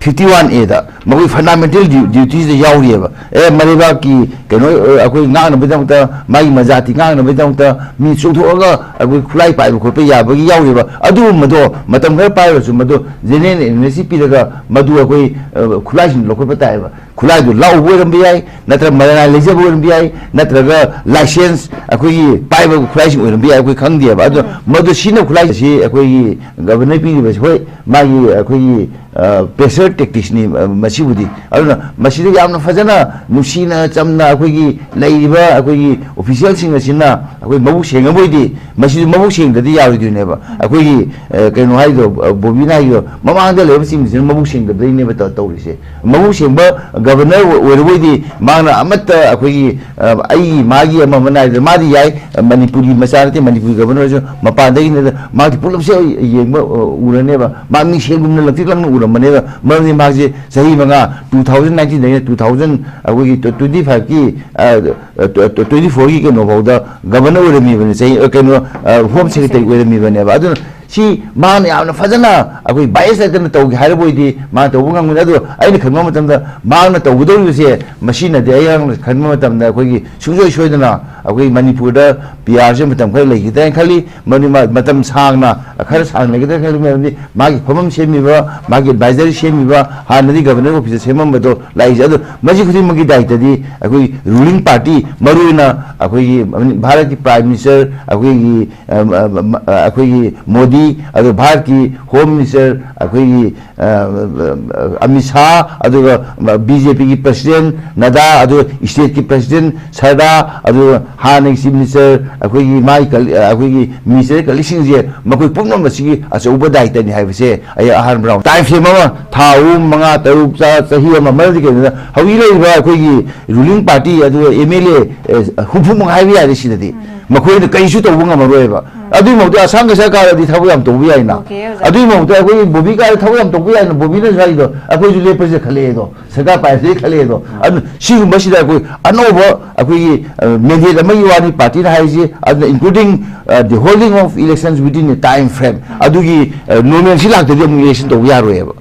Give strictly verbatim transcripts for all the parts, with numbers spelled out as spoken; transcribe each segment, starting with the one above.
Fifty one ꯑꯦꯗ ꯃꯈꯣꯏ fundamental ꯗ꯭ꯌꯨꯇꯤꯁꯤꯗ ꯌꯥꯎꯔꯤꯑꯕ꯫ ꯑꯦ, ꯃꯔꯩꯕꯥꯛꯀꯤ ꯀꯩꯅꯣ, ꯑꯩꯈꯣꯏ ꯉꯥꯛꯅꯕꯒꯤꯗꯃꯛꯇ, ꯃꯥꯒꯤ ꯃꯖꯥꯇꯤ ꯉꯥꯛꯅꯕꯒꯤꯗꯃꯛꯇ ꯃꯤ ꯆꯣꯡꯊꯣꯛꯑꯒ ꯑꯩꯈꯣꯏ ꯈꯨꯠꯂꯥꯏ ꯄꯥꯏꯕ ꯈꯣꯠꯄ ꯌꯥꯕꯒꯤ ꯌꯥꯎꯔꯤꯕ꯫ ꯑꯗꯨꯒꯨꯝꯕꯗꯣ ꯃꯇꯝ ꯈꯔ ꯄꯥꯏꯔꯁꯨ ꯃꯗꯨ ꯖꯦꯅꯔꯦꯜ ꯑꯦꯃꯅꯦꯁꯇꯤ ꯄꯤꯔꯒ ꯃꯗꯨ ꯑꯩꯈꯣꯏ, ꯑ, ꯈꯨꯠꯂꯥꯏꯁꯤꯡ ꯂꯧꯈꯠꯄ ꯇꯥꯏꯌꯦꯕ꯫ ꯈꯨꯠꯂꯥꯏꯗꯨ ꯂꯥꯛꯎꯕ ꯑꯣꯏꯔꯝꯕ ꯌꯥꯏ, ꯅꯠꯇ꯭ꯔꯒ ꯃꯔꯅꯥꯏ ꯂꯩꯖꯕ ꯑꯣꯏꯔꯝꯕ ꯌꯥꯏ, ꯅꯠꯇ꯭ꯔꯒ ꯂꯥꯏꯁꯦꯟꯁ ꯑꯩꯈꯣꯏꯒꯤ ꯄꯥꯏꯕ ꯈꯨꯠꯂꯥꯏꯁꯤꯡ ꯑꯣꯏꯔꯝꯕ ꯌꯥꯏ, ꯑꯩꯈꯣꯏ ꯈꯪꯗꯦꯕ꯫ ꯑꯗꯣ ꯎꯝ꯫ ꯃꯗꯨ ꯁꯤꯖꯤꯟꯅꯕ ꯈꯨꯠꯂꯥꯏꯁꯤ ꯑꯩꯈꯣꯏꯒꯤ ꯒꯕꯔꯅꯔ ꯄꯤꯔꯤꯕꯁꯤ, ꯍꯣꯏ, ꯃꯥꯒꯤ ꯑꯩꯈꯣꯏꯒꯤ, ꯑ, ꯄ꯭ꯔꯦꯁꯔ ꯇꯦꯛꯇꯤꯛꯁꯅꯤ, ꯑ, ꯃꯁꯤꯕꯨꯗꯤ꯫ ꯑꯗꯨꯅ ꯃꯁꯤꯗ ꯌꯥꯝꯅ ꯐꯖꯅ, ꯅꯨꯡꯁꯤꯅ, ꯆꯝꯅ ꯑꯩꯈꯣꯏꯒꯤ ꯂꯩꯔꯤꯕ ꯑꯩꯈꯣꯏꯒꯤ ꯑꯣꯐꯤꯁꯤꯌꯦꯜꯁꯤꯡ ꯑꯁꯤꯅ ꯑꯩꯈꯣꯏ ꯃꯕꯨꯛ ꯁꯦꯡꯉꯕ ꯑꯣꯏꯗꯤ, ꯃꯁꯤꯁꯨ ꯃꯕꯨꯛ ꯁꯦꯡꯗꯗꯤ ꯌꯥꯔꯣꯏꯗꯣꯏꯅꯦꯕ꯫ ꯑꯩꯈꯣꯏꯒꯤ, ꯑ, ꯀꯩꯅꯣ ꯍꯥꯏꯗꯣ, ꯑ, ꯕꯣꯕꯤꯅ ꯍꯥꯏꯗꯣ, ꯃꯃꯥꯡꯗ ꯂꯩꯔꯤꯕꯁꯤꯡꯁꯤꯅ ꯃꯕꯨꯛ ꯁꯦꯡꯗꯕꯗꯩꯅꯦꯕ ꯇꯧ-, ꯇꯧꯔꯤꯁꯦ꯫ ꯃꯕꯨꯛ ꯁꯦꯡꯕ ꯒꯕꯔꯅꯔ ꯑꯣꯏꯔꯕꯣꯏꯗꯤ ꯃꯥꯅ ꯑꯃꯠꯇ ꯑꯩꯈꯣꯏꯒꯤ, ꯑ, ꯑꯩꯒꯤ ꯃꯥꯒꯤ ꯑꯃ ꯑꯃ ꯅꯥꯏꯗꯅ ꯃꯥꯗꯤ ꯌꯥꯏ, ꯑ, ꯃꯅꯤꯄꯨꯔꯒꯤ ꯃꯆꯥ ꯅꯠꯇꯦ, ꯃꯅꯤꯄꯨꯔꯒꯤ ꯒꯕꯔꯅꯔꯁꯨ ꯃꯄꯥꯟꯗꯒꯤꯅ ꯃꯥꯒꯤ ꯄꯨꯂꯞꯁꯦ ꯌꯦꯡꯕ, ꯑ, ꯎꯔꯅꯦꯕ꯫ ꯃꯥ ꯃꯤꯡꯁꯦꯜꯒꯨꯝꯅ ꯂꯪꯇ꯭ꯔꯤꯛ ꯂꯪꯅ ꯎꯔꯝꯕꯅꯦꯕ꯫ ꯃꯔꯝꯗꯤ ꯃꯥꯁꯦ ꯆꯍꯤ ꯃꯉꯥ, ꯇꯨ ꯊꯥꯎꯖꯟ ꯅꯥꯏꯟꯇꯤꯟꯗꯒꯤꯅ ꯇꯨ ꯊꯥꯎꯖꯟ, ꯑꯩꯈꯣꯏꯒꯤ ꯇ꯭ꯋꯦꯟꯇꯤ ꯐꯥꯏꯚꯀꯤ, ꯑ, ꯑ, ꯇ꯭ꯋꯦꯟꯇꯤ ꯐꯣꯔꯒꯤ ꯀꯩꯅꯣ ꯐꯥꯎꯗ ꯒꯕꯔꯅꯔ ꯑꯣꯏꯔꯝꯃꯤꯕꯅꯤ, ꯆꯍꯤ, ꯑ, ꯀꯩꯅꯣ, ꯑ, ꯍꯣꯝ ꯁꯦꯀ꯭ꯔꯦꯇꯔꯤ ꯑꯣꯏꯔꯝꯃꯤꯕꯅꯦꯕ꯫ ꯑꯗꯨꯅ ꯁꯤ ꯃꯥꯅ ꯌꯥꯝꯅ ꯐꯖꯅ ꯑꯩꯈꯣꯏ ꯕꯥꯏꯁ ꯂꯩꯇꯅ ꯇꯧꯒꯦ ꯍꯥꯏꯔꯕ ꯑꯣꯏꯗꯤ ꯃꯥꯅ ꯇꯧꯕ ꯉꯝꯒꯅꯤ꯫ ꯑꯗꯣ ꯑꯩꯅ ꯈꯟꯕ ꯃꯇꯝꯗ ꯃꯥꯅ ꯇꯧꯒꯗꯧꯔꯤꯕꯁꯦ ꯃꯁꯤꯅꯗꯤ, ꯑꯩꯅ ꯈꯟꯕ ꯃꯇꯝꯗ ꯑꯩꯈꯣꯏꯒꯤ ꯁꯨꯡꯁꯣꯏ ꯁꯣꯏꯗꯅ ꯑꯩꯈꯣꯏ ꯃꯅꯤꯄꯨꯔꯗ ꯄꯤ ꯑꯥꯔꯁꯦ ꯃꯇꯝ ꯈꯔ ꯂꯩꯈꯤꯗ꯭ꯔꯦꯅ ꯈꯜꯂꯤ꯫ ꯃꯗꯨ ꯃꯥ ꯃꯇꯝ ꯁꯥꯡꯅ, ꯈꯔ ꯁꯥꯡꯅ ꯂꯩꯒꯗ꯭ꯔꯥ ꯈꯜꯂꯤ꯫ ꯃꯔꯝꯗꯤ ꯃꯥꯒꯤ ꯐꯝꯐꯝ ꯁꯦꯝꯃꯤꯕ, ꯃꯥꯒꯤ ꯑꯦꯗꯚꯥꯏꯖꯔꯤ ꯁꯦꯝꯃꯤꯕ, ꯍꯥꯟꯅꯗꯤ ꯒꯕꯔꯅꯔ ꯑꯣꯐꯤꯁꯇ ꯁꯦꯝꯃꯝꯕꯗꯣ ꯂꯥꯛꯏꯁꯦ꯫ ꯑꯗꯣ ꯃꯁꯤ ꯈꯨꯗꯤꯡꯃꯛꯀꯤ ꯗꯥꯏꯇꯗꯤ ꯑꯩꯈꯣꯏ ꯔꯨꯂꯤꯡ ꯄꯥꯔꯇꯤ, ꯃꯔꯨꯑꯣꯏꯅ ꯑꯩꯈꯣꯏꯒꯤ ꯚꯥꯔꯠꯀꯤ ꯄ꯭ꯔꯥꯏꯝ ꯃꯤꯅꯤꯁꯇꯔ, ꯑꯩꯈꯣꯏꯒꯤ, ꯑ, ꯑ, ꯑ, ꯑꯩꯈꯣꯏꯒꯤ ꯃꯣꯗꯤ, ꯑꯗꯨꯒ ꯚꯥꯔꯠꯀꯤ ꯍꯣꯝ ꯃꯤꯅꯤꯁꯇꯔ, ꯑꯩꯈꯣꯏꯒꯤ, ꯑ, ꯑ, ꯑꯃꯤꯠ ꯁꯥꯍ, ꯑꯗꯨꯒ ꯕꯤ ꯖꯦ ꯄꯤꯒꯤ ꯄ꯭ꯔꯁꯤꯗꯦꯟ ꯅꯗꯥ, ꯑꯗꯨꯒ ꯁ꯭ꯇꯦꯠꯀꯤ ꯄ꯭ꯔꯁꯤꯗꯦꯟ ꯁꯔꯗꯥ, ꯑꯗꯨꯒ ꯍꯥꯟꯅꯒꯤ ꯆꯤꯐ ꯃꯤꯅꯤꯁꯇꯔ, ꯑꯩꯈꯣꯏꯒꯤ ꯃꯥꯒꯤ ꯀꯂꯤ-, ꯑ, ꯑꯩꯈꯣꯏꯒꯤ ꯃꯤꯅꯤꯁꯇꯔ ꯀꯂꯤꯛꯁꯤꯡꯁꯦ, ꯃꯈꯣꯏ ꯄꯨꯝꯅꯃꯛ ꯑꯁꯤꯒꯤ ꯑꯆꯧꯕ ꯗꯥꯏꯇꯅꯤ ꯍꯥꯏꯕꯁꯦ ꯑꯩ ꯑꯍꯥꯟꯕ ꯔꯥꯎꯟ ꯇꯥꯏꯝ ꯐ꯭ꯔꯦꯝ ꯑꯃ, ꯊꯥ ꯑꯍꯨꯝ, ꯃꯉꯥ, ꯇꯔꯨꯛ, ꯆ-, ꯆꯍꯤ ꯑꯃ, ꯃꯔꯝꯗꯤ ꯀꯩꯅꯣꯗ ꯍꯧꯖꯤꯛ ꯂꯩꯔꯤꯕ ꯑꯩꯈꯣꯏꯒꯤ ꯔꯨꯂꯤꯡ ꯄꯥꯔꯇꯤ, ꯑꯗꯨꯒ ꯑꯦꯝ ꯑꯦꯜ ꯑꯦ, ꯑꯦ, ꯍꯨꯝꯐꯨꯃꯨꯛ ꯍꯥꯏꯕ ꯌꯥꯔꯦ ꯁꯤꯗꯗꯤ꯫ ꯃꯈꯣꯏꯅ ꯀꯔꯤꯁꯨ ꯇꯧꯕ ꯉꯝꯃꯔꯣꯏꯕ꯫ ꯑꯗꯨꯒꯤ ꯃꯍꯨꯠꯇ ꯑꯁꯥꯝꯒ ꯁꯔꯀꯥꯔꯗꯤ ꯊꯕꯛ ꯌꯥꯝ ꯇꯧꯕ ꯌꯥꯏꯅ꯫ ꯑꯣꯀꯦ, ꯑꯣꯖꯥ꯫ ꯑꯗꯨꯒꯤ ꯃꯍꯨꯠꯇ ꯑꯩꯈꯣꯏꯒꯤ ꯕꯣꯕꯤ ꯀꯥꯔꯗ ꯊꯕꯛ ꯌꯥꯝ ꯇꯧꯕ ꯌꯥꯏꯅ, ꯕꯣꯕꯤꯅꯁꯨ ꯍꯥꯏꯗꯣ, "ꯑꯩꯈꯣꯏꯁꯨ ꯂꯦꯞꯄꯁꯦ ꯈꯜꯂꯛꯑꯦꯗꯣ, ꯁꯔꯀꯥꯔ ꯄꯥꯏꯔꯁꯦ ꯈꯜꯂꯛꯑꯦꯗꯣ"꯫ ꯑꯗꯨ ꯁꯤꯒꯨꯝꯕꯁꯤꯗ ꯑꯩꯈꯣꯏ ꯑꯅꯧꯕ ꯑꯩꯈꯣꯏꯒꯤ, ꯑ, ꯃꯦꯟꯗꯦꯠ ꯑꯃꯒꯤ ꯋꯥꯅꯤ ꯄꯥꯔꯇꯤꯅ ꯍꯥꯏꯔꯤꯁꯤ, ꯑꯗꯨꯅ including, ꯑ, the holding of elections within a time frame, ꯑꯗꯨꯒꯤ, ꯑ, ꯅꯣꯔꯃꯦꯜꯁꯤ ꯂꯥꯛꯇ꯭ꯔꯗꯤ ꯑꯃꯨꯛ ꯏꯂꯦꯛꯁꯟ ꯇꯧꯕ ꯌꯥꯔꯣꯏꯕ꯫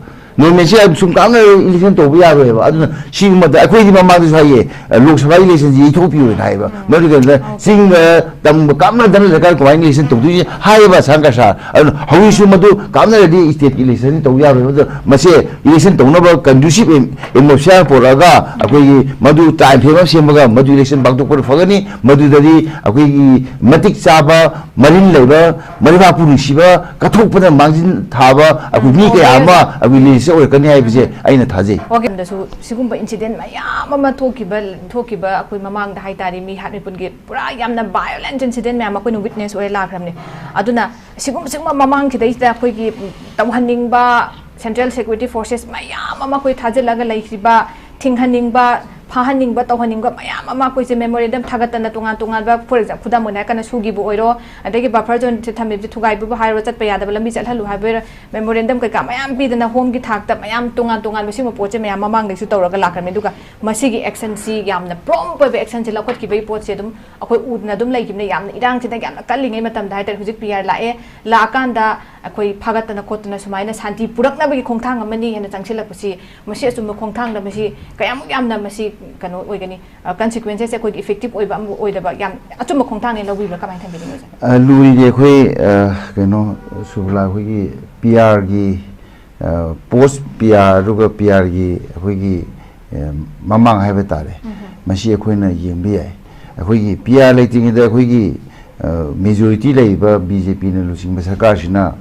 ꯅꯣꯔꯃꯦꯜꯁꯤ ꯌꯥꯝ ꯁꯨꯝ ꯀꯥꯞꯅ ꯏꯂꯦꯛꯁꯟ ꯇꯧꯕ ꯌꯥꯔꯣꯏꯕ꯫ ꯑꯗꯨꯅ ꯁꯤꯒꯨꯝꯕꯗ ꯑꯩꯈꯣꯏꯗꯤ ꯃꯃꯥꯡꯗꯁꯨ ꯍꯥꯏꯌꯦ, ꯑ, ꯂꯣꯛ ꯁꯚꯥ ꯏꯂꯦꯛꯁꯟꯁꯤ ꯌꯩꯊꯣꯛꯄꯤꯌꯣꯅ ꯍꯥꯏꯌꯦꯕ꯫ ꯃꯗꯨꯗ ꯆꯤꯡꯗ ꯇꯝꯕ ꯀꯥꯞꯅꯗꯅ ꯂꯩꯔꯀꯥꯟꯗ ꯀꯃꯥꯏꯅ ꯏꯂꯦꯛꯁꯟ ꯇꯧꯗꯣꯏꯁꯦ ꯍꯥꯏꯌꯦꯕ ꯁꯥꯡ ꯀꯁꯥꯔ꯫ ꯑꯗꯨꯅ ꯍꯧꯖꯤꯛꯁꯨ ꯃꯗꯨ ꯀꯥꯞꯅꯔꯗꯤ ꯏꯁꯇꯦꯠꯀꯤ ꯏꯂꯦꯛꯁꯟ ꯇꯧ ꯌꯥꯔꯣꯏ꯫ ꯑꯗꯨ ꯃꯁꯦ ꯏꯂꯦꯛꯁꯟ ꯇꯧꯅꯕ ꯀꯟꯗꯨꯁꯤꯞ ꯑꯦꯠꯃꯣꯁꯐꯤꯌꯥꯔ ꯄꯨꯔꯛꯑꯒ ꯑꯩꯈꯣꯏꯒꯤ ꯃꯗꯨ ꯇꯥꯏꯝ ꯐ꯭ꯔꯦꯝ ꯑꯃ ꯁꯦꯝꯃꯒ ꯃꯗꯨ ꯏꯂꯦꯛꯁꯟ ꯄꯥꯡꯊꯣꯛꯄꯅ ꯐꯒꯅꯤ꯫ ꯃꯗꯨꯗꯗꯤ ꯑꯩꯈꯣꯏꯒꯤ ꯃꯇꯤꯛ ꯆꯥꯕ ꯃꯔꯤꯜ ꯂꯩꯕ ꯃꯔꯩꯕꯥꯛꯄꯨ ꯅꯨꯡꯁꯤꯕ ꯀꯠꯊꯣꯛꯄꯗ ꯃꯥꯡꯖꯤꯜ ꯊꯥꯕ ꯑꯩꯈꯣꯏ ꯃꯤ ꯀꯌꯥ ꯑꯃ ꯑꯩꯈꯣꯏ ꯂꯤꯁꯇ ꯑꯣꯏꯔꯛꯀꯅꯤ ꯍꯥꯏꯕꯁꯦ ꯑꯩꯅ ꯊꯥꯖꯩ꯫ ꯋꯥꯀꯤꯝꯗꯁꯨ ꯁꯤꯒꯨꯝꯕ ꯏꯟꯁꯤꯗꯦꯟ ꯃꯌꯥꯝ ꯑꯃ ꯊꯣꯛꯈꯤꯕ, ꯊꯣꯛꯈꯤꯕ ꯑꯩꯈꯣꯏ ꯃꯃꯥꯡꯗ ꯍꯥꯏꯇꯥꯔꯦ, ꯃꯤ ꯍꯥꯠ ꯃꯤꯄꯨꯟꯒꯤ ꯄꯨꯔꯥ ꯌꯥꯝꯅ ꯚꯥꯏꯑꯣꯂꯦꯟꯁ ꯏꯟꯁꯤꯗꯦꯟ ꯃꯌꯥꯝ ꯑꯩꯈꯣꯏꯅ ꯋꯤꯠꯅꯦꯁ ꯑꯣꯏꯔ ꯂꯥꯛꯈ꯭ꯔꯕꯅꯦ꯫ ꯑꯗꯨꯅ ꯁꯤꯒꯨꯝꯕ, ꯁꯤꯒꯨꯝꯕ ꯃꯃꯥꯡꯁꯤꯗꯩꯁꯤꯗ ꯑꯩꯈꯣꯏꯒꯤ ꯇꯧꯍꯟꯅꯤꯡꯕ ꯁꯦꯟꯇ꯭ꯔꯦꯜ ꯁꯦꯀ꯭ꯌꯨꯔꯤꯇꯤ ꯐꯣꯔꯁꯦꯁ ꯃꯌꯥꯝ ꯑꯃ ꯑꯩꯈꯣꯏ ꯊꯥꯖꯤꯜꯂꯒ ꯂꯩꯈꯤꯕ, ꯊꯤꯡꯍꯟꯅꯤꯡꯕ, ꯐꯥꯍꯟꯅꯤꯡꯕ, ꯇꯧꯍꯟꯅꯤꯡꯕ ꯃꯌꯥꯝ ꯑꯃ ꯑꯩꯈꯣꯏꯁꯦ ꯃꯦꯃꯣꯔꯦꯟꯗꯝ ꯊꯥꯒꯠꯇꯅ ꯇꯣꯉꯥꯟ ꯇꯣꯉꯥꯟꯕ, ꯐꯣꯔ ꯑꯦꯛꯖꯥꯝ, ꯈꯨꯗꯝ ꯑꯣꯏꯅ ꯍꯥꯏꯔꯀꯥꯟꯗ ꯁꯨꯒꯤꯕꯨ ꯑꯣꯏꯔꯣ, ꯑꯗꯒꯤ ꯕꯐꯔ ꯖꯣꯟꯁꯦ ꯊꯝꯃꯤꯕꯁꯦ ꯊꯨꯒꯥꯏꯕꯕꯨ ꯍꯥꯏꯔꯣ, ꯆꯠꯄ ꯌꯥꯗꯕ ꯂꯝꯕꯤ ꯆꯠꯍꯜꯂꯨ ꯍꯥꯏꯕ ꯑꯣꯏꯔꯣ, ꯃꯦꯃꯣꯔꯦꯟꯗꯝ ꯀꯩꯀꯥ ꯃꯌꯥꯝ ꯄꯤꯗꯅ ꯍꯣꯝꯒꯤ ꯊꯥꯛꯇ ꯃꯌꯥꯝ ꯇꯣꯉꯥꯟ ꯇꯣꯉꯥꯟꯕ ꯁꯤꯒꯨꯝꯕ ꯄꯣꯠꯁꯦ ꯃꯌꯥꯝ ꯃꯃꯥꯡꯗꯩꯁꯨ ꯇꯧꯔꯒ ꯂꯥꯛꯈ꯭ꯔꯕꯅꯤ꯫ ꯑꯗꯨꯒ ꯃꯁꯤꯒꯤ ꯑꯦꯛꯁꯟꯁꯤ ꯌꯥꯝꯅ ꯄ꯭ꯔꯣꯝꯞ ꯑꯣꯏꯕ ꯑꯦꯛꯁꯟꯁꯤ ꯂꯧꯈꯠꯈꯤꯕꯒꯤ ꯄꯣꯠꯁꯦ ꯑꯗꯨꯝ ꯑꯩꯈꯣꯏ ꯎꯗꯅ ꯑꯗꯨꯝ ꯂꯩꯈꯤꯕꯅꯦ꯫ ꯌꯥꯝꯅ ꯏꯔꯥꯡꯁꯤꯅ ꯌꯥꯝꯅ ꯀꯜꯂꯤꯉꯩ ꯃꯇꯝꯗ ꯍꯥꯏꯇꯥꯔꯦ꯫ ꯍꯧꯖꯤꯛ ꯄꯤ ꯑꯥꯔ ꯂꯥꯛꯑꯦ, ꯂꯥꯛꯑꯀꯥꯟꯗ ꯑꯩꯈꯣꯏ ꯐꯥꯒꯠꯇꯅ ꯈꯣꯠꯇꯅ ꯁꯨꯃꯥꯏꯅ ꯁꯥꯟꯇꯤ ꯄꯨꯔꯛꯅꯕꯒꯤ ꯈꯣꯡꯊꯥꯡ ꯑꯃꯅꯤ ꯍꯥꯏꯅ ꯆꯪꯁꯤꯜꯂꯛꯄꯁꯤ, ꯃꯁꯤ ꯑꯆꯨꯝꯕ ꯈꯣꯡꯊꯥꯡꯗ ꯃꯁꯤ ꯀꯌꯥꯃꯨꯛ ꯌꯥꯝꯅ ꯃꯁꯤ ꯀꯩꯅꯣ ꯑꯣꯏꯒꯅꯤ, ꯀꯟꯁꯤꯀ꯭ꯋꯦꯟꯁꯦꯁꯁꯦ ꯑꯩꯈꯣꯏꯒꯤ ꯏꯐꯦꯛꯇꯤꯞ ꯑꯣꯏꯕ ꯑꯃ ꯑꯣꯏꯗꯕ ꯌꯥꯝ ꯑꯆꯨꯝꯕ ꯈꯣꯡꯊꯥꯡꯅꯦ ꯂꯧꯕꯤꯕ꯭ꯔꯥ? ꯀꯃꯥꯏꯅ ꯊꯝꯕꯤꯅꯤꯡꯉꯤ, ꯑꯣꯖꯥ? ꯑ, ꯂꯨꯔꯤꯗꯤ ꯑꯩꯈꯣꯏ, ꯑ, ꯀꯩꯅꯣ, ꯁꯨꯕꯂꯥ, ꯑꯩꯈꯣꯏꯒꯤ ꯄꯤ ꯑꯥꯔꯒꯤ, ꯑ, ꯄꯣꯁ ꯄꯤ ꯑꯥꯔ ꯑꯗꯨꯒ ꯄꯤ ꯑꯥꯔꯒꯤ ꯑꯩꯈꯣꯏꯒꯤ, ꯑ, ꯃꯃꯥꯡ ꯍꯥꯏꯕ ꯇꯥꯔꯦ, ꯃꯁꯤ ꯑꯩꯈꯣꯏꯅ ꯌꯦꯡꯕ ꯌꯥꯏ꯫ ꯑꯩꯈꯣꯏꯒꯤ ꯄꯤ ꯑꯥꯔ ꯂꯩꯇ꯭ꯔꯤꯉꯩꯗ ꯑꯩꯈꯣꯏꯒꯤ, ꯑ, ꯃꯦꯖꯣꯔꯤꯇꯤ ꯂꯩꯔꯤꯕ ꯕꯤ ꯖꯦ ꯄꯤꯅ ꯂꯨꯆꯤꯡꯕ ꯁꯔꯀꯥꯔꯁꯤꯅ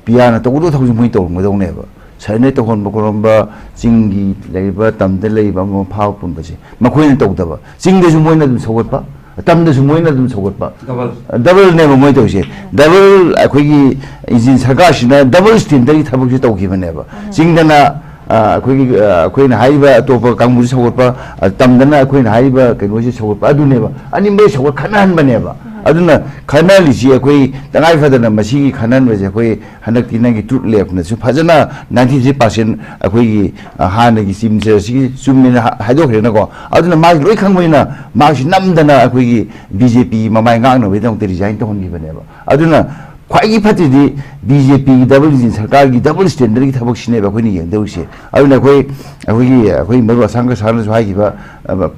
ꯄꯤ ꯑꯥꯔꯅ ꯇꯧꯒꯗꯧ ꯊꯕꯛꯁꯦ ꯃꯣꯏ ꯇꯧꯔꯝꯒꯗꯧꯅꯦꯕ꯫ ꯁꯔꯦꯟꯗꯔ ꯇꯧꯍꯟꯕ ꯈꯣꯠꯍꯟꯕ, ꯆꯤꯡꯒꯤ ꯂꯩꯔꯤꯕ, ꯇꯝꯗ ꯂꯩꯔꯤꯕ ꯑꯃ ꯑꯃ ꯐꯥꯕ ꯄꯨꯟꯕꯁꯦ ꯃꯈꯣꯏꯅ ꯇꯧꯗꯕ꯫ ꯆꯤꯡꯗꯁꯨ ꯃꯣꯏꯅ ꯑꯗꯨꯝ ꯁꯧꯒꯠꯄ, ꯇꯝꯗꯁꯨ ꯃꯣꯏꯅ ꯑꯗꯨꯝ ꯁꯧꯒꯠꯄ꯫ ꯗꯕꯜ꯫ ꯗꯕꯜꯅꯦꯕ ꯃꯣꯏ ꯇꯧꯔꯤꯁꯦ꯫ ꯗꯕꯜ, ꯑꯩꯈꯣꯏꯒꯤ ꯏꯟꯖꯤꯟ ꯁꯔꯀꯥꯔꯁꯤꯅ ꯗꯕꯜ ꯁ꯭ꯇꯦꯟꯗꯔꯒꯤ ꯊꯕꯛꯁꯦ ꯇꯧꯈꯤꯕꯅꯦꯕ꯫ ꯆꯤꯡꯗꯅ, ꯑ, ꯑꯩꯈꯣꯏꯒꯤ, ꯑ, ꯑꯩꯈꯣꯏꯅ ꯍꯥꯏꯔꯤꯕ ꯑꯇꯣꯞꯄ ꯀꯥꯡꯕꯨꯁꯤ ꯁꯧꯒꯠꯄ, ꯑ, ꯇꯝꯗꯅ ꯑꯩꯈꯣꯏꯅ ꯍꯥꯏꯔꯤꯕ ꯀꯩꯅꯣꯁꯤ ꯁꯧꯒꯠꯄ, ꯑꯗꯨꯅꯦꯕ꯫ ꯑꯅꯤꯃꯛ ꯁꯧꯒꯠ ꯈꯠꯅꯍꯟꯕꯅꯦꯕ꯫ ꯑꯗꯨꯅ ꯈꯠꯅꯍꯜꯂꯤꯁꯤ ꯑꯩꯈꯣꯏ ꯇꯉꯥꯏ ꯐꯗꯅ ꯃꯁꯤꯒꯤ ꯈꯠꯅꯍꯟꯕꯁꯦ ꯑꯩꯈꯣꯏ ꯍꯟꯗꯛꯇꯤ ꯅꯪꯒꯤ ꯇ꯭ꯔꯨꯠ ꯂꯦꯞꯅꯁꯨ ꯐꯖꯅ ꯅꯥꯏꯟꯇꯤ ꯊ꯭ꯔꯤ ꯄꯥꯔꯁꯦꯟ ꯑꯩꯈꯣꯏꯒꯤ, ꯑ, ꯍꯥꯟꯅꯒꯤ ꯆꯤꯐ ꯃꯤꯅꯤꯁꯇꯔꯁꯤꯒꯤ ꯆꯨꯝꯃꯦꯅ ꯍꯥ-, ꯍꯥꯏꯗꯣꯛꯈ꯭ꯔꯦꯅꯀꯣ꯫ ꯑꯗꯨꯅ ꯃꯥꯒꯤ ꯂꯣꯏ ꯈꯪꯕꯅꯤꯅ ꯃꯥꯒꯤꯁꯤ ꯅꯝꯗꯅ ꯑꯩꯈꯣꯏꯒꯤ ꯕꯤ ꯖꯦ ꯄꯤ ꯃꯃꯥꯏ ꯉꯥꯛꯅꯕꯒꯤꯗꯃꯛꯇ ꯔꯤꯖꯥꯏꯟ ꯇꯧꯍꯟꯈꯤꯕꯅꯦꯕ꯫ ꯑꯗꯨꯅ ꯈ꯭ꯋꯥꯏꯗꯒꯤ ꯐꯠꯇ꯭ꯔꯤꯗꯤ ꯕꯤ ꯖꯦ ꯄꯤꯒꯤ ꯗꯕꯜ ꯏꯟꯖꯤꯟ ꯁꯔꯀꯥꯔꯒꯤ ꯗꯕꯜ ꯁ꯭ꯇꯦꯟꯗꯔꯒꯤ ꯊꯕꯛꯁꯤꯅꯦꯕ ꯑꯩꯈꯣꯏꯅ ꯌꯦꯡꯗꯧꯔꯤꯁꯦ꯫ ꯑꯗꯨꯅ ꯑꯩꯈꯣꯏ ꯑꯩꯈꯣꯏꯒꯤ ꯑꯩꯈꯣꯏ ꯃꯔꯨꯞ ꯑꯁꯥꯡ ꯀꯁꯥꯔꯅꯁꯨ ꯍꯥꯏꯈꯤꯕ,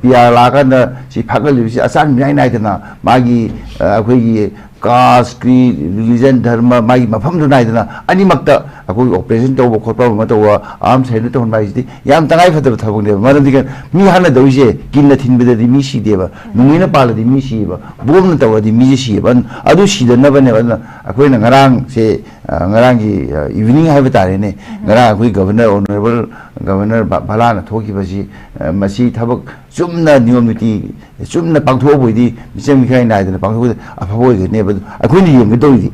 ꯄꯤ ꯑꯥꯔ ꯂꯥꯛꯑꯀꯥꯟꯗ ꯁꯤ ꯐꯥꯒꯠꯂꯤꯕꯁꯤ ꯑꯆꯥꯟ ꯃꯤꯌꯥꯏ ꯅꯥꯏꯗꯅ ꯃꯥꯒꯤ ꯑꯩꯈꯣꯏꯒꯤ ꯀꯥꯁ, ꯀ꯭ꯔꯤꯗ, ꯔꯤꯂꯤꯖꯟ, ꯙꯔꯃ, ꯃꯥꯒꯤ ꯃꯐꯝꯗꯨ ꯅꯥꯏꯗꯅ ꯑꯅꯤꯃꯛꯇ ꯑꯩꯈꯣꯏꯒꯤ ꯑꯣꯄꯔꯦꯁꯟ ꯇꯧꯕ ꯈꯣꯠꯄ ꯑꯃ ꯇꯧꯕ, ꯑꯥꯔꯝꯁ ꯁꯔꯦꯟꯗꯔ ꯇꯧꯍꯟꯕ ꯍꯥꯏꯁꯤꯗꯤ ꯌꯥꯝ ꯇꯉꯥꯏ ꯐꯗꯕ ꯊꯕꯛꯅꯦꯕ꯫ ꯃꯔꯝꯗꯤ ꯀꯩꯅꯣ, ꯃꯤ ꯍꯥꯠꯅꯗꯧꯔꯤꯁꯦ ꯀꯤꯟꯅ ꯊꯤꯟꯕꯗꯗꯤ ꯃꯤ ꯁꯤꯗꯦꯕ, ꯅꯣꯡꯃꯩꯅ ꯄꯥꯜꯂꯗꯤ ꯃꯤ ꯁꯤꯌꯦꯕ, ꯕꯣꯝꯅ ꯇꯧꯔꯗꯤ ꯃꯤꯁꯦ ꯁꯤꯌꯦꯕ꯫ ꯑꯗꯨ, ꯑꯗꯨ ꯁꯤꯗꯅꯕꯅꯦꯕ꯫ ꯑꯗꯨꯅ ꯑꯩꯈꯣꯏꯅ ꯉꯔꯥꯡꯁꯦ, ꯑ, ꯉꯔꯥꯡꯒꯤ, ꯑ, ꯏꯚꯤꯅꯤꯡ ꯍꯥꯏꯕ ꯇꯥꯔꯦꯅꯦ, ꯉꯔꯥꯡ ꯑꯩꯈꯣꯏ ꯒꯚꯔꯅꯔ, ꯑꯣꯅꯔꯦꯕꯜ ꯒꯚꯔꯅꯔ ꯚ-, ꯚꯂꯥꯅ ꯊꯣꯛꯈꯤꯕꯁꯤ, ꯑ, ꯃꯁꯤ ꯊꯕꯛ ꯆꯨꯝꯅ ꯅꯤꯌꯣꯝ ꯅꯤꯇꯤ ꯆꯨꯝꯅ ꯄꯥꯡꯊꯣꯛꯑꯕ ꯑꯣꯏꯗꯤ, ꯃꯤꯆꯪ ꯃꯤꯈꯥꯏ ꯅꯥꯏꯗꯅ ꯄꯥꯡꯊꯣꯛꯄꯗ ꯑꯐꯕ ꯑꯣꯏꯒꯅꯦꯕ꯫ ꯑꯗꯨ ꯑꯩꯈꯣꯏꯅ ꯌꯦꯡꯒꯗꯧꯔꯤꯗꯤ,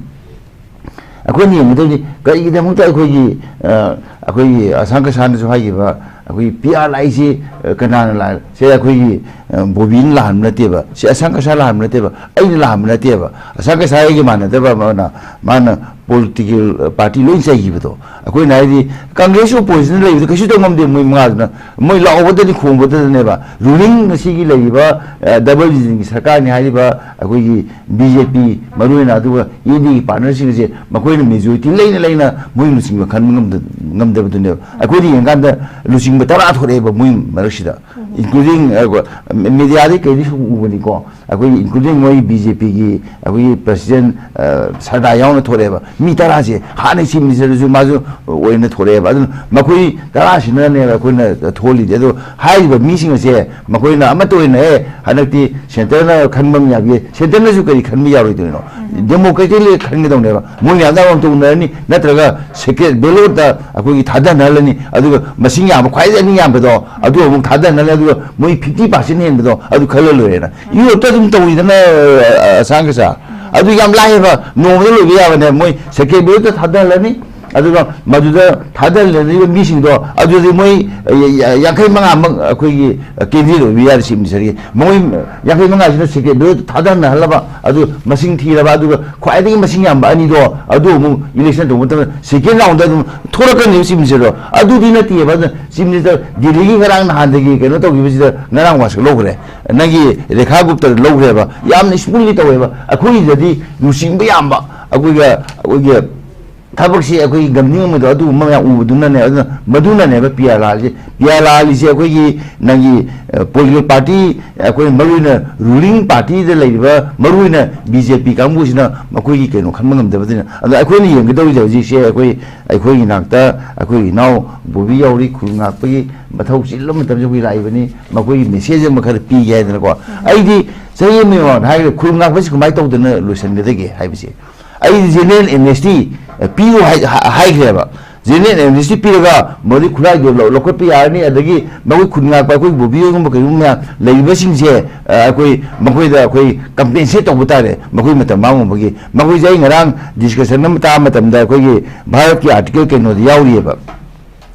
ꯑꯩꯈꯣꯏꯅ ꯌꯦꯡꯒꯗꯧꯔꯤꯗꯤ ꯀꯔꯤꯒꯤꯗꯃꯛꯇ ꯑꯩꯈꯣꯏꯒꯤ, ꯑ, ꯑꯩꯈꯣꯏꯒꯤ ꯑꯁꯥꯡ ꯀꯁꯥꯅꯁꯨ ꯍꯥꯏꯈꯤꯕ, ꯑꯩꯈꯣꯏꯒꯤ ꯄꯤ ꯑꯥꯔ ꯑꯥꯏꯁꯤ, ꯑ, ꯀꯅꯥꯅ ꯂꯥꯛ-, ꯁꯦ ꯑꯩꯈꯣꯏꯒꯤ, ꯑ, ꯕꯣꯕꯤꯅ ꯂꯥꯛꯍꯟꯕ ꯅꯠꯇꯦꯕ, ꯁꯤ ꯑꯁꯥꯡ ꯀꯁꯥ ꯂꯥꯛꯍꯟꯕ ꯅꯠꯇꯦꯕ, ꯑꯩꯅ ꯂꯥꯛꯍꯟꯕ ꯅꯠꯇꯦꯕ꯫ ꯑꯁꯥꯡ ꯀꯁꯥꯒꯤ ꯃꯥꯟꯅꯗꯕ ꯑꯃꯅ, ꯃꯥꯅ ꯄꯣꯂꯤꯇꯤꯀꯦꯜ ꯄꯥꯔꯇꯤ ꯂꯣꯏ ꯆꯩꯈꯤꯕꯗꯣ, ꯑꯩꯈꯣꯏꯅ ꯍꯥꯏꯗꯤ ꯀꯪꯒ꯭ꯔꯦꯁ ꯑꯣꯄꯣꯖꯤꯁꯟꯗ ꯂꯩꯕꯗꯣ ꯀꯩꯁꯨ ꯇꯧ ꯉꯝꯗꯦ꯫ ꯃꯣꯏ ꯃꯉꯥꯗꯨꯅ ꯃꯣꯏ ꯂꯥꯎꯕꯗꯅꯤ, ꯈꯣꯡꯕꯗꯗꯅꯦꯕ꯫ ꯔꯨꯂꯤꯡ ꯉꯁꯤꯒꯤ ꯂꯩꯔꯤꯕ, ꯑ, ꯗꯕꯜ ꯏꯟꯖꯤꯟꯒꯤ ꯁꯔꯀꯥꯔꯅꯤ ꯍꯥꯏꯔꯤꯕ ꯑꯩꯈꯣꯏꯒꯤ ꯕꯤ ꯖꯦ ꯄꯤ, ꯃꯔꯨꯑꯣꯏꯅ, ꯑꯗꯨꯒ ꯑꯦꯟ ꯗꯤ ꯑꯦꯒꯤ ꯄꯥꯔꯠꯅꯔꯁꯤꯡꯁꯦ ꯃꯈꯣꯏꯅ ꯃꯦꯖꯣꯔꯤꯇꯤ ꯂꯩꯅ ꯂꯩꯅ ꯃꯣꯏ ꯂꯨꯆꯤꯡꯕ ꯈꯟꯕ ꯉꯝꯗ-, ꯉꯝꯗꯕꯗꯨꯅꯦꯕ꯫ ꯑꯩꯈꯣꯏꯗꯤ ꯌꯦꯡꯀꯥꯟꯗ ꯂꯨꯆꯤꯡꯕ ꯇꯔꯥ ꯊꯣꯛꯂꯛꯑꯦꯕ ꯃꯣꯏ ꯃꯔꯛꯁꯤꯗ, ꯏꯟꯀ꯭ꯂꯨꯗꯤꯡ, ꯑ, ꯃꯦꯗꯤꯌꯥꯗꯒꯤ ꯀꯩꯗꯒꯤꯁꯨ ꯎꯕꯅꯤꯀꯣ꯫ ꯑꯩꯈꯣꯏꯒꯤ ꯏꯟꯀ꯭ꯂꯨꯗꯤꯡ ꯃꯣꯏ ꯕꯤ ꯖꯦ ꯄꯤꯒꯤ ꯑꯩꯈꯣꯏꯒꯤ ꯄ꯭ꯔꯁꯤꯗꯦꯟ, ꯑ, ꯁꯔꯗꯥ ꯌꯥꯎꯅ ꯊꯣꯛꯂꯛꯑꯦꯕ꯫ ꯃꯤ ꯇꯔꯥꯁꯦ ꯍꯥꯟꯅ ꯆꯤꯐ ꯃꯤꯅꯤꯁꯇꯔꯗꯨꯁꯨ ꯃꯥꯁꯨ ꯑꯣꯏꯅ ꯊꯣꯛꯂꯛꯑꯦꯕ꯫ ꯑꯗꯨꯅ ꯃꯈꯣꯏ ꯇꯔꯥꯁꯤꯅꯅꯦꯕ ꯑꯩꯈꯣꯏꯅ ꯊꯣꯛꯍꯜꯂꯤꯁꯦ꯫ ꯑꯗꯣ ꯍꯥꯏꯔꯤꯕ ꯃꯤꯁꯤꯡ ꯑꯁꯦ ꯃꯈꯣꯏꯅ ꯑꯃꯠꯇ ꯑꯣꯏꯅ, "ꯑꯦ, ꯍꯟꯗꯛꯇꯤ ꯁꯦꯟꯇꯔꯅ ꯈꯟꯕ ꯑꯃ ꯌꯥꯕꯤꯌꯦ", ꯁꯦꯟꯇꯔꯅꯁꯨ ꯀꯔꯤ ꯈꯟꯕ ꯌꯥꯔꯣꯏꯗꯣꯏꯅꯣ? ꯗꯦꯃꯣꯀ꯭ꯔꯦꯇꯤꯛꯂꯤ ꯈꯟꯒꯗꯧꯅꯦꯕ꯫ ꯃꯣꯏ ꯃꯌꯥꯝꯗ ꯑꯃꯃꯝꯇ ꯎꯅꯔꯅꯤ, ꯅꯠꯇ꯭ꯔꯒ ꯁꯦꯀ꯭ꯔꯦꯠ ꯕꯦꯂꯣꯠꯇ ꯑꯩꯈꯣꯏꯒꯤ ꯊꯥꯗꯅꯍꯜꯂꯅꯤ, ꯑꯗꯨꯒ ꯃꯁꯤꯡ ꯌꯥꯝꯕ, ꯈ꯭ꯋꯥꯏꯗꯒꯤ ꯑꯅꯤ ꯌꯥꯝꯕꯗꯣ ꯑꯗꯨ ꯑꯃꯨꯛ ꯊꯥꯗꯅꯍꯜꯂꯅꯤ, ꯑꯗꯨꯒ ꯃꯣꯏ ꯐꯤꯐꯇꯤ ꯄꯥꯔꯁꯦꯟ ꯍꯦꯟꯕꯗꯣ ꯑꯗꯨ ꯈꯜꯂ ꯂꯣꯏꯔꯦꯅ꯫ ꯌꯨꯔꯣꯞꯇ ꯑꯗꯨꯝ ꯇꯧꯔꯤꯗꯅ, ꯑ, ꯑꯁꯥꯡ ꯀꯁꯥ꯫ ꯑꯗꯨ ꯌꯥꯝ ꯂꯥꯏꯌꯦꯕ, ꯅꯣꯡꯃꯗ ꯂꯣꯏꯕ ꯌꯥꯕꯅꯦ꯫ ꯃꯣꯏ ꯁꯦꯀ꯭ꯔꯦꯠ ꯕꯦꯂꯣꯠꯇ ꯊꯥꯗꯍꯜꯂꯅꯤ, ꯑꯗꯨꯒ ꯃꯗꯨꯗ ꯊꯥꯗꯍꯜꯂꯅꯤꯕ ꯃꯤꯁꯤꯡꯗꯣ, ꯑꯗꯨꯗꯤ ꯃꯣꯏ, ꯑ, ꯌ-, ꯌ-, ꯌꯥꯡꯈꯩ ꯃꯉꯥꯃꯛ ꯑꯩꯈꯣꯏꯒꯤ, ꯑ, ꯀꯦꯟꯗꯤꯗꯦꯠ ꯑꯣꯏꯕ ꯌꯥꯔꯦ ꯆꯤꯐ ꯃꯤꯅꯤꯁꯇꯔꯒꯤ꯫ ꯃꯣꯏ ꯌꯥꯡꯈꯩ ꯃꯉꯥꯁꯤꯅ ꯁꯦꯀ꯭ꯔꯦꯠ ꯕꯦꯂꯣꯠꯇ ꯊꯥꯗꯍꯜꯂꯕ, ꯑꯗꯨ ꯃꯁꯤꯡ ꯊꯤꯔꯕ, ꯑꯗꯨꯒ ꯈ꯭ꯋꯥꯏꯗꯒꯤ ꯃꯁꯤꯡ ꯌꯥꯝꯕ ꯑꯅꯤꯗꯣ ꯑꯗꯨ ꯑꯃꯨꯛ ꯏꯂꯦꯛꯁꯟ ꯇꯧꯕ ꯃꯇꯝꯗ ꯁꯦꯀꯦꯟ ꯔꯥꯎꯟꯗ ꯑꯗꯨꯝ ꯊꯣꯛꯂꯛꯀꯅꯦꯕ ꯆꯤꯐ ꯃꯤꯅꯤꯁꯇꯔꯗꯣ꯫ ꯑꯗꯨꯗꯤ ꯅꯠꯇꯦꯕ꯫ ꯑꯗꯨꯅ ꯆꯤꯐ ꯃꯤꯅꯤꯁꯇꯔ ꯗꯤꯜꯂꯤꯒꯤ ꯉꯔꯥꯡ ꯅꯍꯥꯟꯗꯒꯤ ꯀꯩꯅꯣ ꯇꯧꯈꯤꯕꯁꯤꯗ ꯉꯔꯥꯡ ꯋꯥꯁꯛ ꯂꯧꯈ꯭ꯔꯦ, ꯅꯪꯒꯤ ꯔꯦꯈꯥ ꯒꯨꯞꯇꯗ ꯂꯧꯈ꯭ꯔꯦꯕ꯫ ꯌꯥꯝꯅ ꯁ꯭ꯃꯨꯠꯂꯤ ꯇꯧꯋꯦꯕ꯫ ꯑꯩꯈꯣꯏꯒꯤꯗꯗꯤ ꯂꯨꯆꯤꯡꯕ ꯌꯥꯝꯕ, ꯑꯩꯈꯣꯏꯒ ꯑꯩꯈꯣꯏꯒꯤ ꯊꯕꯛꯁꯤ ꯑꯩꯈꯣꯏꯒꯤ ꯉꯝꯅꯤꯡꯉꯝꯃꯣꯏꯗꯕ ꯑꯗꯨꯒꯨꯝꯕ ꯃꯌꯥꯝ ꯎꯕꯗꯨꯅꯅꯦ꯫ ꯑꯗꯨꯅ ꯃꯗꯨꯅꯅꯦꯕ ꯄꯤ ꯑꯥꯔ ꯂꯥꯜꯂꯤꯁꯦ꯫ ꯄꯤ ꯑꯥꯔ ꯂꯥꯜꯂꯤꯁꯦ ꯑꯩꯈꯣꯏꯒꯤ ꯅꯪꯒꯤ ꯄꯣꯂꯤꯇꯤꯀꯦꯜ ꯄꯥꯔꯇꯤ, ꯑꯩꯈꯣꯏ ꯃꯔꯨꯑꯣꯏꯅ ꯔꯨꯂꯤꯡ ꯄꯥꯔꯇꯤꯗ ꯂꯩꯔꯤꯕ ꯃꯔꯨꯑꯣꯏꯅ ꯕꯤ ꯖꯦ ꯄꯤ ꯀꯥꯡꯕꯨꯁꯤꯅ ꯃꯈꯣꯏꯒꯤ ꯀꯩꯅꯣ ꯈꯟꯕ ꯉꯝꯗꯕꯗꯨꯅ꯫ ꯑꯗꯣ ꯑꯩꯈꯣꯏꯅ ꯌꯦꯡꯒꯗꯧꯔꯤꯁꯦ ꯍꯧꯖꯤꯛꯁꯦ ꯑꯩꯈꯣꯏ ꯑꯩꯈꯣꯏꯒꯤ ꯅꯥꯛꯇ ꯑꯩꯈꯣꯏꯒꯤ ꯏꯅꯥꯎ ꯕꯣꯕꯤ ꯌꯥꯎꯔꯤ, ꯈꯨꯜ ꯉꯥꯛꯄꯒꯤ ꯃꯊꯧ ꯆꯤꯜꯂꯕ ꯃꯇꯝꯁꯤꯗ ꯑꯩꯈꯣꯏ ꯂꯥꯛꯏꯕꯅꯤ꯫ ꯃꯈꯣꯏꯒꯤ ꯃꯦꯁꯦꯖ ꯑꯃ ꯈꯔ ꯄꯤꯒꯦ ꯍꯥꯏꯗꯅꯀꯣ꯫ ꯑꯩꯗꯤ ꯆꯍꯤ ꯑꯃꯒꯤ ꯃꯃꯥꯡꯗ ꯍꯥꯏꯈ꯭ꯔꯦ, ꯈꯨꯜ ꯉꯥꯛꯄꯁꯤ ꯀꯃꯥꯏꯅ ꯇꯧꯗꯅ ꯂꯣꯏꯁꯤꯟꯒꯗꯒꯦ ꯍꯥꯏꯕꯁꯦ꯫ ꯑꯩ ꯖꯦꯅꯔꯦꯜ ꯑꯦꯝꯅꯦꯁꯇꯤ ꯄꯤꯌꯨ ꯍꯥꯏ-, ꯍꯥꯏꯈ꯭ꯔꯦꯕ꯫ ꯖꯦꯅꯔꯦꯜ ꯑꯦꯝꯅꯦꯁꯇꯤ ꯄꯤꯔꯒ ꯃꯗꯨꯒꯤ ꯈꯨꯠꯂꯥꯏꯗꯨ ꯂꯧ-, ꯂꯧꯈꯠꯄ ꯌꯥꯔꯅꯤ, ꯑꯗꯒꯤ ꯃꯈꯣꯏ ꯈꯨꯟ ꯉꯥꯛꯄ ꯑꯩꯈꯣꯏ ꯕꯣꯕꯤꯒꯨꯝꯕ ꯀꯩꯒꯨꯝꯕ ꯃꯌꯥꯝ ꯂꯩꯔꯤꯕꯁꯤꯡꯁꯦ, ꯑ, ꯑꯩꯈꯣꯏ ꯃꯈꯣꯏꯗ ꯑꯩꯈꯣꯏ ꯀꯝꯄꯦꯟꯁꯦꯠ ꯇꯧꯕ ꯇꯥꯔꯦ, ꯃꯈꯣꯏ ꯃꯇꯝ ꯃꯥꯡꯉꯨꯕꯒꯤ꯫ ꯃꯈꯣꯏꯁꯦ ꯑꯩ ꯉꯔꯥꯡ ꯗꯤꯁꯀꯁꯟ ꯑꯃ ꯇꯥꯕ ꯃꯇꯝꯗ ꯑꯩꯈꯣꯏꯒꯤ ꯚꯥꯔꯠꯀꯤ ꯑꯥꯔꯇꯤꯀꯜ ꯀꯩꯅꯣꯗ ꯌꯥꯎꯔꯤꯑꯕ,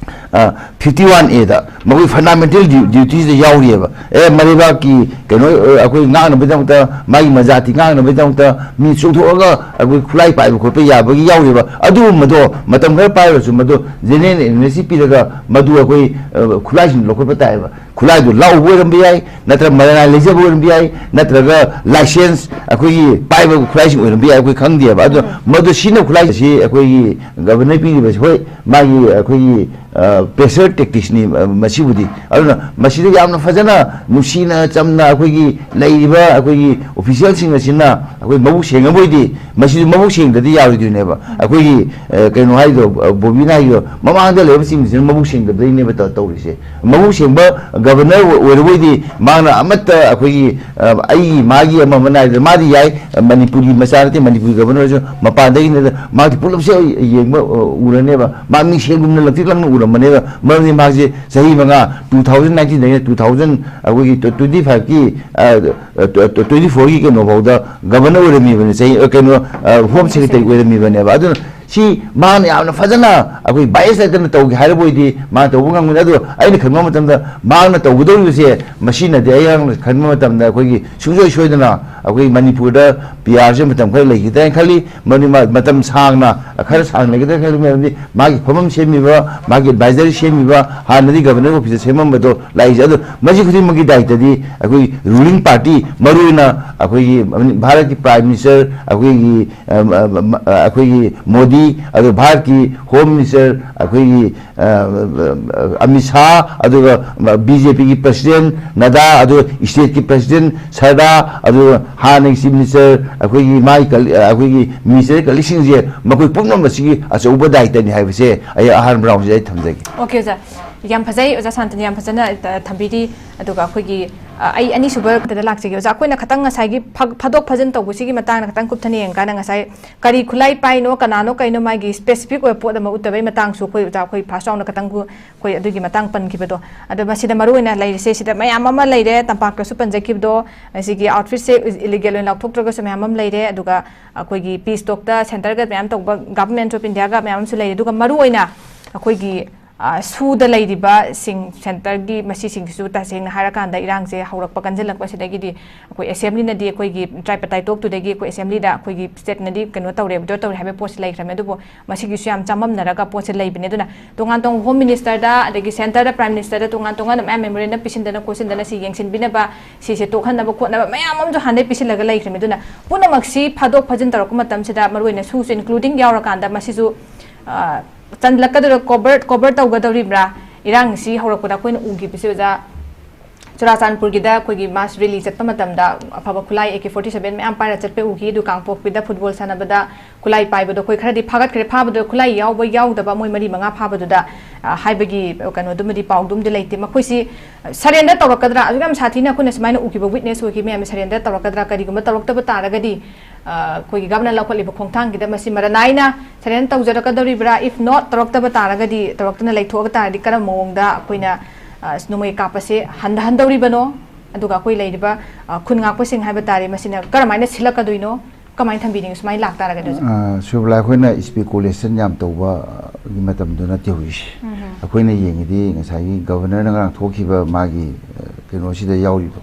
ꯐꯤꯐꯇꯤ ꯋꯥꯟ ꯑꯦꯗ ꯃꯈꯣꯏ ꯐꯟꯗꯥꯃꯦꯟꯇꯦꯜ ꯗ꯭ꯌꯨꯇꯤꯁꯤꯗ ꯌꯥꯎꯔꯤꯑꯕ꯫ ꯑꯦ, ꯃꯔꯩꯕꯥꯛꯀꯤ ꯀꯩꯅꯣ, ꯑ, ꯑꯩꯈꯣꯏ ꯉꯥꯛꯅꯕꯒꯤꯗꯃꯛꯇ, ꯃꯥꯒꯤ ꯃꯖꯥꯇꯤ ꯉꯥꯛꯅꯕꯒꯤꯗꯃꯛꯇ ꯃꯤ ꯆꯣꯡꯊꯣꯛꯑꯒ ꯑꯩꯈꯣꯏ ꯈꯨꯠꯂꯥꯏ ꯄꯥꯏꯕ ꯈꯣꯠꯄ ꯌꯥꯕꯒꯤ ꯌꯥꯎꯔꯤꯕ꯫ ꯑꯗꯨꯒꯨꯝꯕꯗꯣ ꯃꯇꯝ ꯈꯔ ꯄꯥꯏꯔꯁꯨ ꯃꯗꯨ ꯖꯦꯅꯔꯦꯜ ꯑꯦꯝꯅꯦꯁꯇꯤ ꯄꯤꯔꯒ ꯃꯗꯨ ꯑꯩꯈꯣꯏ, ꯑ, ꯈꯨꯠꯂꯥꯏꯁꯤꯡ ꯂꯧꯈꯠꯄ ꯇꯥꯏꯌꯦꯕ꯫ ꯈꯨꯠꯂꯥꯏꯗꯨ ꯂꯥꯎꯕ ꯑꯣꯏꯔꯝꯕ ꯌꯥꯏ, ꯅꯠꯇ꯭ꯔꯒ ꯃꯔꯅꯥꯏ ꯂꯩꯖꯕ ꯑꯣꯏꯔꯝꯕ ꯌꯥꯏ, ꯅꯠꯇ꯭ꯔꯒ ꯂꯥꯏꯁꯦꯟꯁ ꯑꯩꯈꯣꯏꯒꯤ ꯄꯥꯏꯕ ꯈꯨꯠꯂꯥꯏꯁꯤꯡ ꯑꯣꯏꯔꯝꯕ ꯌꯥꯏ, ꯑꯩꯈꯣꯏ ꯈꯪꯗꯦꯕ꯫ ꯑꯗꯣ ꯃꯗꯨ ꯁꯤꯖꯤꯟꯅ ꯈꯨꯠꯂꯥꯏꯁꯤ ꯑꯩꯈꯣꯏꯒꯤ ꯒꯚꯔꯅꯔ ꯄꯤꯔꯤꯕꯁꯤ, ꯍꯣꯏ, ꯃꯥꯒꯤ ꯑꯩꯈꯣꯏꯒꯤ, ꯑ, ꯄ꯭ꯔꯦꯁꯔ ꯇꯦꯛꯇꯤꯛꯁꯅꯤ, ꯑ, ꯃꯁꯤꯕꯨꯗꯤ꯫ ꯑꯗꯨꯅ ꯃꯁꯤꯗ ꯌꯥꯝꯅ ꯐꯖꯅ ꯅꯨꯡꯁꯤꯅ ꯆꯝꯅ ꯑꯩꯈꯣꯏꯒꯤ ꯂꯩꯔꯤꯕ ꯑꯩꯈꯣꯏꯒꯤ ꯑꯣꯐꯤꯁꯤꯌꯦꯜꯁꯤꯡ ꯑꯁꯤꯅ ꯑꯩꯈꯣꯏ ꯃꯕꯨꯛ ꯁꯦꯡꯉꯕ ꯑꯣꯏꯗꯤ, ꯃꯁꯤꯁꯨ ꯃꯕꯨꯛ ꯁꯦꯡꯗꯗꯤ ꯌꯥꯔꯣꯏꯗꯣꯏꯅꯦꯕ꯫ ꯑꯩꯈꯣꯏꯒꯤ, ꯑ, ꯀꯩꯅꯣ ꯍꯥꯏꯗꯣ, ꯑ, ꯕꯣꯕꯤꯅ ꯍꯥꯏꯗꯣ, ꯃꯃꯥꯡꯗ ꯂꯩꯔꯤꯕꯁꯤꯡꯁꯤꯅ ꯃꯕꯨꯛ ꯁꯦꯡꯗꯕꯗꯩꯅꯦꯕ ꯇꯧ-, ꯇꯧꯔꯤꯁꯦ꯫ ꯃꯕꯨꯛ ꯁꯦꯡꯕ ꯒꯚꯔꯅꯔ ꯑꯣꯏꯔꯕ ꯑꯣꯏꯗꯤ ꯃꯥꯅ ꯑꯃꯠꯇ ꯑꯩꯈꯣꯏꯒꯤ, ꯑ, ꯑꯩꯒꯤ ꯃꯥꯒꯤ ꯑꯃ ꯑꯃ ꯅꯥꯏꯗꯅ ꯃꯥꯗꯤ ꯌꯥꯏ, ꯑ, ꯃꯅꯤꯄꯨꯔꯒꯤ ꯃꯆꯥ ꯅꯠꯇꯦ, ꯃꯅꯤꯄꯨꯔꯒꯤ ꯒꯚꯔꯅꯔꯁꯨ ꯃꯄꯥꯟꯗꯒꯤꯅ ꯃꯥꯒꯤ ꯄꯨꯂꯞꯁꯦ ꯌꯦꯡꯕ, ꯑ, ꯎꯔꯅꯦꯕ꯫ ꯃꯥ ꯃꯤꯡꯁꯦꯜꯒꯨꯝꯅ ꯂꯪꯇ꯭ꯔꯤꯛ ꯂꯪꯅ ꯎꯔꯝꯕꯅꯦꯕ꯫ ꯃꯔꯝꯗꯤ ꯃꯥꯁꯦ ꯆꯍꯤ ꯃꯉꯥ, ꯇꯨ ꯊꯥꯎꯖꯟ ꯅꯥꯏꯟꯇꯤꯟꯗꯒꯤꯅ ꯇꯨ ꯊꯥꯎꯖꯟ, ꯑꯩꯈꯣꯏꯒꯤ ꯇ꯭ꯋꯦꯟꯇꯤ ꯐꯥꯏꯚꯀꯤ, ꯑ, ꯑ, ꯇ꯭ꯋꯦꯟꯇꯤ ꯐꯣꯔꯒꯤ ꯀꯩꯅꯣ ꯐꯥꯎꯗ ꯒꯚꯔꯅꯔ ꯑꯣꯏꯔꯝꯃꯤꯕꯅꯤ, ꯆꯍꯤ, ꯑ, ꯀꯩꯅꯣ, ꯑ, ꯍꯣꯝ ꯁꯦꯀ꯭ꯔꯦꯇꯔꯤ ꯑꯣꯏꯔꯝꯃꯤꯕꯅꯦꯕ꯫ ꯑꯗꯨꯅ ꯁꯤ ꯃꯥꯅ ꯌꯥꯝꯅ ꯐꯖꯅ ꯑꯩꯈꯣꯏ ꯕꯥꯏꯁ ꯂꯩꯇꯅ ꯇꯧꯒꯦ ꯍꯥꯏꯔꯕ ꯑꯣꯏꯗꯤ ꯃꯥꯅ ꯇꯧꯕ ꯉꯝꯒꯅꯤ꯫ ꯑꯗꯣ ꯑꯩꯅ ꯈꯟꯕ ꯃꯇꯝꯗ ꯃꯥꯅ ꯇꯧꯒꯗꯧꯔꯤꯕꯁꯦ ꯃꯁꯤꯅꯗꯤ ꯑꯩꯍꯥꯛꯅ ꯈꯟꯕ ꯃꯇꯝꯗ ꯑꯩꯈꯣꯏꯒꯤ ꯁꯨꯡꯁꯣꯏ ꯁꯣꯏꯗꯅ ꯑꯩꯈꯣꯏ ꯃꯅꯤꯄꯨꯔꯗ ꯄꯤ ꯑꯥꯔꯁꯦ ꯃꯇꯝ ꯈꯔ ꯂꯩꯈꯤꯗ꯭ꯔꯥ ꯍꯥꯏꯅ ꯈꯜꯂꯤ꯫ ꯃꯗꯨ ꯃꯥ ꯃꯇꯝ ꯁꯥꯡꯅ ꯈꯔ ꯁꯥꯡꯅ ꯂꯩꯒꯗ꯭ꯔꯥ ꯈꯜꯂꯤ꯫ ꯃꯔꯝꯗꯤ ꯃꯥꯒꯤ ꯐꯝꯐꯝ ꯁꯦꯝꯃꯤꯕ, ꯃꯥꯒꯤ ꯑꯦꯗꯚꯥꯏꯖꯔꯤ ꯁꯦꯝꯃꯤꯕ, ꯍꯥꯟꯅꯗꯤ ꯒꯚꯔꯅꯔ ꯑꯣꯐꯤꯁꯇ ꯁꯦꯝꯃꯝꯕꯗꯣ ꯂꯥꯛꯏꯁꯦ꯫ ꯑꯗꯣ ꯃꯁꯤ ꯈꯨꯗꯤꯡꯃꯛꯀꯤ ꯗꯥꯏꯇꯗꯤ ꯑꯩꯈꯣꯏ ꯔꯨꯂꯤꯡ ꯄꯥꯔꯇꯤ, ꯃꯔꯨꯑꯣꯏꯅ ꯑꯩꯈꯣꯏꯒꯤ ꯚꯥꯔꯠꯀꯤ ꯄ꯭ꯔꯥꯏꯝ ꯃꯤꯅꯤꯁꯇꯔ, ꯑꯩꯈꯣꯏꯒꯤ ꯑ, ꯑ, ꯑ, ꯑꯩꯈꯣꯏꯒꯤ ꯃꯣꯗꯤ, ꯑꯗꯨ ꯚꯥꯔꯠꯀꯤ ꯍꯣꯝ ꯃꯤꯅꯤꯁꯇꯔ ꯑꯩꯈꯣꯏꯒꯤ ꯑ, ꯑ, ꯑꯃꯤꯠ ꯁꯥꯍ, ꯑꯗꯨꯒ ꯕꯤ ꯖꯦ ꯄꯤꯒꯤ ꯄ꯭ꯔꯁꯤꯗꯦꯟ ꯅꯗꯥ, ꯑꯗꯨꯒ ꯁ꯭ꯇꯦꯠꯀꯤ ꯄ꯭ꯔꯁꯤꯗꯦꯟ ꯁꯔꯗꯥ, ꯑꯗꯨꯒ ꯍꯥꯟꯅꯒꯤ ꯆꯤꯐ ꯃꯤꯅꯤꯁꯇꯔ ꯑꯩꯈꯣꯏꯒꯤ ꯃꯥꯒꯤ ꯀꯂꯤ-, ꯑ, ꯑꯩꯈꯣꯏꯒꯤ ꯃꯤꯅꯤꯁꯇꯔ ꯀꯂꯤꯛꯁꯤꯡꯁꯦ ꯃꯈꯣꯏ ꯄꯨꯝꯅꯃꯛꯁꯤꯒꯤ ꯑꯆꯧꯕ ꯗꯥꯏꯇꯅꯤ ꯍꯥꯏꯕꯁꯦ ꯑꯩ ꯑꯍꯥꯟꯕ ꯔꯥꯎꯟꯁꯤꯗ ꯑꯩ ꯊꯝꯖꯒꯦ꯫ ꯑꯣꯀꯦ ꯑꯣꯖꯥ, ꯌꯥꯝ ꯐꯖꯩ ꯑꯣꯖꯥ ꯁꯥꯟꯇꯅ ꯌꯥꯝ ꯐꯖꯅ, ꯑ, ꯊꯝꯕꯤꯔꯤ꯫ ꯑꯗꯨꯒ ꯑꯩꯈꯣꯏꯒꯤ, ꯑ, ꯑꯩ ꯑꯅꯤꯁꯨꯕꯗ ꯂꯥꯛꯆꯒꯦ ꯑꯣꯖꯥ꯫ ꯑꯩꯈꯣꯏꯅ ꯈꯇꯪ ꯉꯁꯥꯏꯒꯤ ꯐ-, ꯐꯥꯗꯣꯛ ꯐꯥꯖꯤꯟ ꯇꯧꯕꯁꯤꯒꯤ ꯃꯇꯥꯡꯗ ꯈꯇꯪ ꯀꯨꯞꯊꯅ ꯌꯦꯡꯉꯀꯥꯟꯗ ꯉꯁꯥꯏ ꯀꯔꯤ ꯈꯨꯠꯂꯥꯏ ꯄꯥꯏꯅꯣ, ꯀꯅꯥꯅꯣ ꯀꯩꯅꯣ, ꯃꯥꯒꯤ ꯁ꯭ꯄꯦꯁꯤꯐꯤꯛ ꯑꯣꯏꯕ ꯄꯣꯠ ꯑꯃ ꯎꯠꯇꯕꯩ ꯃꯇꯥꯡꯁꯨ ꯑꯩꯈꯣꯏ ꯑꯣꯖꯥ, ꯑꯩꯈꯣꯏ ꯐꯥꯔꯁ ꯔꯥꯎꯟꯗ ꯈꯇꯪ ꯑꯩꯈꯣꯏ ꯑꯗꯨꯒꯤ ꯃꯇꯥꯡ ꯄꯟꯈꯤꯕꯗꯣ꯫ ꯑꯗꯣ ꯃꯁꯤꯗ ꯃꯔꯨꯑꯣꯏꯅ ꯂꯩꯔꯤꯁꯦ ꯁꯤꯗ ꯃꯌꯥꯝ ꯑꯃ ꯂꯩꯔꯦ, ꯇꯝꯄꯥꯛꯇꯁꯨ ꯄꯟꯖꯈꯤꯕꯗꯣ, ꯑꯁꯤꯒꯤ ꯑꯥꯎꯠꯐꯤꯠꯁꯦ ꯏꯂꯤꯒꯦꯜ ꯑꯣꯏꯅ ꯂꯥꯎꯊꯣꯛꯇ꯭ꯔꯒꯁꯨ ꯃꯌꯥꯝ ꯑꯃ ꯂꯩꯔꯦ꯫ ꯑꯗꯨꯒ ꯑꯩꯈꯣꯏꯒꯤ ꯄꯤꯁ ꯇꯣꯛꯇ ꯁꯦꯟꯇꯔꯒ ꯃꯌꯥꯝ ꯇꯧꯕ Government of India-ꯒ ꯃꯌꯥꯝ ꯑꯃꯁꯨ ꯂꯩꯔꯦ꯫ ꯑꯗꯨꯒ ꯃꯔꯨꯑꯣꯏꯅ ꯑꯩꯈꯣꯏꯒꯤ, ꯑ, ꯁꯨꯗ ꯂꯩꯔꯤꯕꯁꯤꯡ, ꯁꯦꯟꯇꯔꯒꯤ ꯃꯁꯤꯁꯤꯡꯁꯤꯁꯨ ꯇꯁꯦꯡꯅ ꯍꯥꯏꯔꯀꯥꯟꯗ ꯏꯔꯥꯡꯁꯦ ꯍꯧꯔꯛꯄ ꯀꯟꯁꯤꯜꯂꯛꯄꯁꯤꯗꯒꯤꯗꯤ ꯑꯩꯈꯣꯏ ꯑꯦꯁꯦꯝꯕ꯭ꯂꯤꯅꯗꯤ ꯑꯩꯈꯣꯏꯒꯤ tripartite talk-ꯇꯨꯗꯒꯤ ꯑꯩꯈꯣꯏ ꯑꯦꯁꯦꯝꯕ꯭ꯂꯤꯗ ꯑꯩꯈꯣꯏꯒꯤ ꯁ꯭ꯇꯦꯠꯅꯗꯤ ꯀꯩꯅꯣ ꯇꯧꯔꯦ, ꯋꯤꯗ꯭ꯔꯣ ꯇꯧꯔꯦ ꯍꯥꯏꯕ ꯄꯣꯠꯁꯤ ꯂꯩꯈ꯭ꯔꯕꯅꯤ꯫ ꯑꯗꯨꯕꯨ ꯃꯁꯤꯒꯤꯁꯨ ꯌꯥꯝ ꯆꯃꯝꯅꯔꯒ ꯄꯣꯠꯁꯦ ꯂꯩꯕꯅꯦ꯫ ꯑꯗꯨꯅ ꯇꯣꯉꯥꯟ ꯇꯣꯉꯥꯟꯕ ꯍꯣꯝ ꯃꯤꯅꯤꯁꯇꯔꯗ, ꯑꯗꯒꯤ ꯁꯦꯟꯇꯔꯗ ꯄ꯭ꯔꯥꯏꯝ ꯃꯤꯅꯤꯁꯇꯔꯗ ꯇꯣꯉꯥꯟ ꯇꯣꯉꯥꯟꯅ ꯃꯌꯥꯝ ꯃꯦꯃꯣꯔꯦꯟꯗꯝ ꯄꯤꯁꯤꯟꯗꯅ ꯈꯣꯠꯆꯤꯟꯗꯅ ꯁꯤ ꯌꯦꯡꯁꯤꯟꯕꯤꯅꯕ, ꯁꯤꯁꯦ ꯇꯣꯛꯍꯟꯅꯕ ꯈꯣꯠꯅꯕ ꯃꯌꯥꯝ ꯑꯃꯁꯨ ꯍꯥꯟꯅꯗꯩ ꯄꯤꯁꯤꯜꯂꯒ ꯂꯩꯈ꯭ꯔꯕꯅꯤ꯫ ꯑꯗꯨꯅ ꯄꯨꯝꯅꯃꯛꯁꯤ ꯐꯥꯗꯣꯛ ꯐꯥꯖꯤꯟ ꯇꯧꯔꯛꯄ ꯃꯇꯝꯁꯤꯗ ꯃꯔꯨꯑꯣꯏꯅ ꯁꯨꯁꯨ including ꯌꯥꯎꯔꯀꯥꯟꯗ ꯃꯁꯤꯁꯨ, ꯑ, ꯆꯟꯂꯛꯀꯗꯧꯔ, ꯀꯣꯚꯔ, ꯀꯣꯚꯔ ꯇꯧꯒꯗꯧꯔꯤꯕ꯭ꯔꯥ? ꯏꯔꯥꯡꯁꯤ ꯍꯧꯔꯛꯄꯗ ꯑꯩꯈꯣꯏꯅ ꯎꯈꯤꯕꯁꯤ ꯑꯣꯖꯥ, ꯆꯨꯔꯥꯆꯥꯟꯄꯨꯔꯒꯤꯗ ꯑꯩꯈꯣꯏꯒꯤ mass rally ꯆꯠꯄ ꯃꯇꯝꯗ ꯑꯐꯕ ꯈꯨꯠꯂꯥꯏ ꯑꯦ ꯀꯦ ꯐꯣꯔꯇꯤ ꯁꯚꯦꯟ ꯃꯌꯥꯝ ꯄꯥꯏꯔ ꯆꯠꯄ ꯎꯈꯤ꯫ ꯑꯗꯨ ꯀꯥꯡꯄꯣꯛꯄꯤꯗ ꯐꯨꯠꯕꯣꯜ ꯁꯥꯟꯅꯕꯗ ꯈꯨꯠꯂꯥꯏ ꯄꯥꯏꯕꯗꯣ ꯑꯩꯈꯣꯏ ꯈꯔꯗꯤ ꯐꯥꯒꯠꯈ꯭ꯔꯦ꯫ ꯐꯥꯕꯗ ꯈꯨꯠꯂꯥꯏ ꯌꯥꯎꯕ ꯌꯥꯎꯗꯕ ꯃꯣꯏ ꯃꯔꯤ ꯃꯉꯥ ꯐꯥꯕꯗꯨꯗ, ꯑ, ꯍꯥꯏꯕꯒꯤ ꯀꯩꯅꯣꯗꯨꯃꯗꯤ ꯄꯥꯎꯗꯨꯃꯗꯤ ꯂꯩꯇꯦ꯫ ꯃꯈꯣꯏꯁꯤ surrender ꯇꯧꯔꯛꯀꯗ꯭ꯔꯥ? ꯑꯗꯨꯛ ꯌꯥꯝ ꯁꯥꯊꯤꯅ ꯑꯩꯈꯣꯏꯅ ꯁꯨꯃꯥꯏꯅ ꯎꯈꯤꯕ, witness ꯑꯣꯏꯈꯤꯕ ꯃꯌꯥꯝꯁꯦ surrender ꯇꯧꯔꯛꯀꯗ꯭ꯔꯥ? ꯀꯔꯤꯒꯨꯝꯕ ꯇꯧꯔꯛꯇꯕ ꯇꯥꯔꯒꯗꯤ, ꯑ, ꯑꯩꯈꯣꯏꯒꯤ ꯒꯚꯔꯅꯔ ꯂꯧꯈꯠꯂꯤꯕ ꯈꯣꯡꯊꯥꯡꯒꯤꯗ ꯃꯁꯤ ꯃꯔꯥ ꯅꯥꯏꯅ surrender ꯇꯧꯖꯔꯛꯀꯗꯧꯔꯤꯕ꯭ꯔꯥ? If not, ꯇꯧꯔꯛꯇꯕ ꯇꯥꯔꯒꯗꯤ, ꯇꯧꯔꯛꯇꯅ ꯂꯩꯊꯣꯛꯑꯒ ꯇꯥꯔꯗꯤ ꯀꯔꯝꯕ ꯃꯑꯣꯡꯗ ꯑꯩꯈꯣꯏꯅ, ꯑ, ꯅꯣꯡꯃꯩ ꯀꯥꯞꯄꯁꯦ ꯍꯟꯊꯍꯟꯗꯧꯔꯤꯕꯅꯣ? ꯑꯗꯨꯒ ꯑꯩꯈꯣꯏ ꯂꯩꯔꯤꯕ, ꯑ, ꯈꯨꯟ ꯉꯥꯛꯄꯁꯤꯡ ꯍꯥꯏꯕ ꯇꯥꯔꯦ, ꯃꯁꯤꯅ ꯀꯔꯝꯍꯥꯏꯅ ꯁꯤꯜꯂꯛꯀꯗꯣꯏꯅꯣ? ꯀꯃꯥꯏꯅ ꯊꯝꯕꯤꯅꯤꯡꯉꯤ ꯁꯨꯃꯥꯏꯅ ꯂꯥꯛꯇꯥꯔꯒꯗꯤ ꯑꯣꯖꯥ? ꯑ, ꯁꯨꯕꯂꯥ, ꯑꯩꯈꯣꯏꯅ speculation ꯌꯥꯝ ꯇꯧꯕꯒꯤ ꯃꯇꯝꯗꯣ ꯅꯠꯇꯦ ꯍꯧꯖꯤꯛꯁꯦ꯫ ꯑꯩꯈꯣꯏꯅ ꯌꯦꯡꯉꯤꯗꯤ ꯉꯁꯥꯏꯒꯤ governorꯅ ꯉꯔꯥꯡ ꯊꯣꯛꯈꯤꯕ ꯃꯥꯒꯤ, ꯑ, ꯀꯩꯅꯣꯁꯤꯗ ꯌꯥꯎꯔꯤꯕ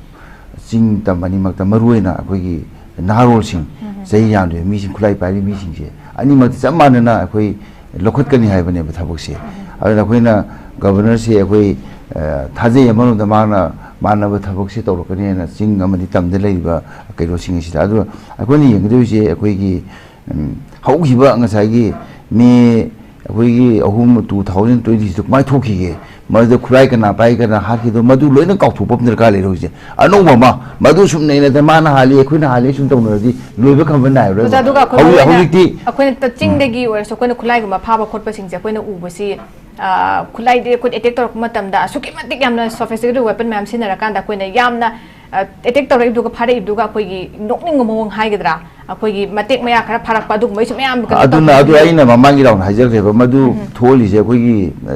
ꯆꯤꯡ ꯇꯝ ꯑꯅꯤꯃꯛꯇ, ꯃꯔꯨꯑꯣꯏꯅ ꯑꯩꯈꯣꯏꯒꯤ ꯅꯍꯥꯔꯣꯜꯁꯤꯡ, ꯆꯍꯤ ꯌꯥꯝꯗ꯭ꯔꯤꯕ ꯃꯤꯁꯤꯡ, ꯈꯨꯠꯂꯥꯏ ꯄꯥꯏꯔꯤꯕ ꯃꯤꯁꯤꯡꯁꯦ ꯑꯅꯤꯃꯛꯇ ꯆꯞ ꯃꯥꯟꯅꯅ ꯑꯩꯈꯣꯏ ꯂꯧꯈꯠꯀꯅꯤ ꯍꯥꯏꯕꯅꯦꯕ ꯊꯕꯛꯁꯦ꯫ ꯑꯗꯨꯅ ꯑꯩꯈꯣꯏꯅ governorꯁꯦ ꯑꯩꯈꯣꯏ, ꯑ, ꯊꯥꯖꯩ, ꯑꯃꯔꯣꯝꯗ ꯃꯥꯅ ꯃꯥꯟꯅꯕ ꯊꯕꯛꯁꯦ ꯇꯧꯔꯛꯀꯅꯤ ꯍꯥꯏꯅ ꯆꯤꯡ ꯑꯃꯗꯤ ꯇꯝꯗ ꯂꯩꯔꯤꯕ ꯀꯩꯅꯣꯁꯤꯡ ꯑꯁꯤꯗ꯫ ꯑꯗꯨꯒ ꯑꯩꯈꯣꯏꯅ ꯌꯦꯡꯒꯗꯧꯔꯤꯁꯦ ꯑꯩꯈꯣꯏꯒꯤ, ꯎꯝ, ꯍꯧꯈꯤꯕ ꯉꯁꯥꯏꯒꯤ ꯃꯦ, ꯑꯩꯈꯣꯏꯒꯤ ꯑꯍꯨꯝ, two thousand twenty sixꯇ ꯀꯃꯥꯏꯅ ꯊꯣꯛꯈꯤꯒꯦ, ꯃꯗꯨꯗ ꯈꯨꯠꯂꯥꯏ ꯀꯅꯥ ꯄꯥꯏ, ꯀꯅꯥ ꯍꯥꯠꯈꯤꯗꯣ, ꯃꯗꯨ ꯂꯣꯏꯅ ꯀꯥꯎꯊꯣꯛꯄ ꯑꯃ ꯗꯔꯀꯥꯔ ꯂꯩꯔꯦ ꯍꯧꯖꯤꯛꯁꯦ꯫ ꯑꯅꯧꯕ ꯑꯃ, ꯃꯗꯨ ꯁꯨꯝ ꯅꯩꯅꯗꯅ ꯃꯥꯅ ꯍꯥꯜꯂꯤ, ꯑꯩꯈꯣꯏꯅ ꯍꯥꯜꯂꯤ, ꯁꯨꯝ ꯇꯧꯅꯔꯗꯤ ꯂꯣꯏꯕ ꯈꯝꯕ ꯅꯥꯏꯔꯣꯏꯕ꯫ ꯑꯣꯖꯥ, ꯑꯗꯨꯒ ꯑꯩꯈꯣꯏ ꯍꯧꯖꯤꯛ ꯃꯔꯨꯑꯣꯏꯅ ꯍꯧꯖꯤꯛꯇꯤ ꯑꯩꯈꯣꯏꯅ ꯇ- ꯆꯤꯡꯗꯒꯤ ꯑꯣꯏꯔꯁꯨ ꯑꯩꯈꯣꯏꯅ ꯈꯨꯠꯂꯥꯏꯒꯨꯝꯕ ꯐꯥꯕ ꯈꯣꯠꯄꯁꯤꯡꯁꯦ ꯑꯩꯈꯣꯏꯅ ꯎꯕꯁꯤ, ꯑ, ꯈꯨꯠꯂꯥꯏꯗꯤ ꯑꯩꯈꯣꯏ attack ꯇꯧꯔꯛꯄ ꯃꯇꯝꯗ ꯑꯁꯨꯛꯀꯤ ꯃꯇꯤꯛ ꯌꯥꯝꯅ sophisticated weapon ꯃꯌꯥꯝ ꯁꯤꯖꯤꯟꯅꯔꯀꯥꯟꯗ ꯑꯩꯈꯣꯏꯅ ꯌꯥꯝꯅ, ꯑ, attack ꯇꯧꯔꯛꯏꯕꯗꯨꯒ ꯐꯥꯔꯛꯏꯕꯗꯨꯒ ꯑꯩꯈꯣꯏꯒꯤ ꯅꯣꯛꯅꯤꯡꯕ ꯃꯑꯣꯡ ꯍꯥꯏꯒꯗ꯭ꯔꯥ, ꯑꯩꯈꯣꯏꯒꯤ ꯃꯇꯦꯛ ꯃꯌꯥ ꯈꯔ ꯐꯥꯔꯛꯄ ꯑꯗꯨꯒꯨꯝꯕꯩꯁꯨ ꯃꯌꯥꯝ ꯀꯩꯅꯣ ꯑꯗꯨꯅ ꯑꯗꯨ ꯇꯧꯅꯔꯤ꯫ ꯑꯩꯅ ꯃꯃꯥꯡꯒꯤ round ꯍꯥꯏꯖꯈ꯭ꯔꯦꯕ, ꯃꯗꯨ ꯊꯣꯛꯍꯜꯂꯤꯁꯦ ꯑꯩꯈꯣꯏꯒꯤ, ꯑ,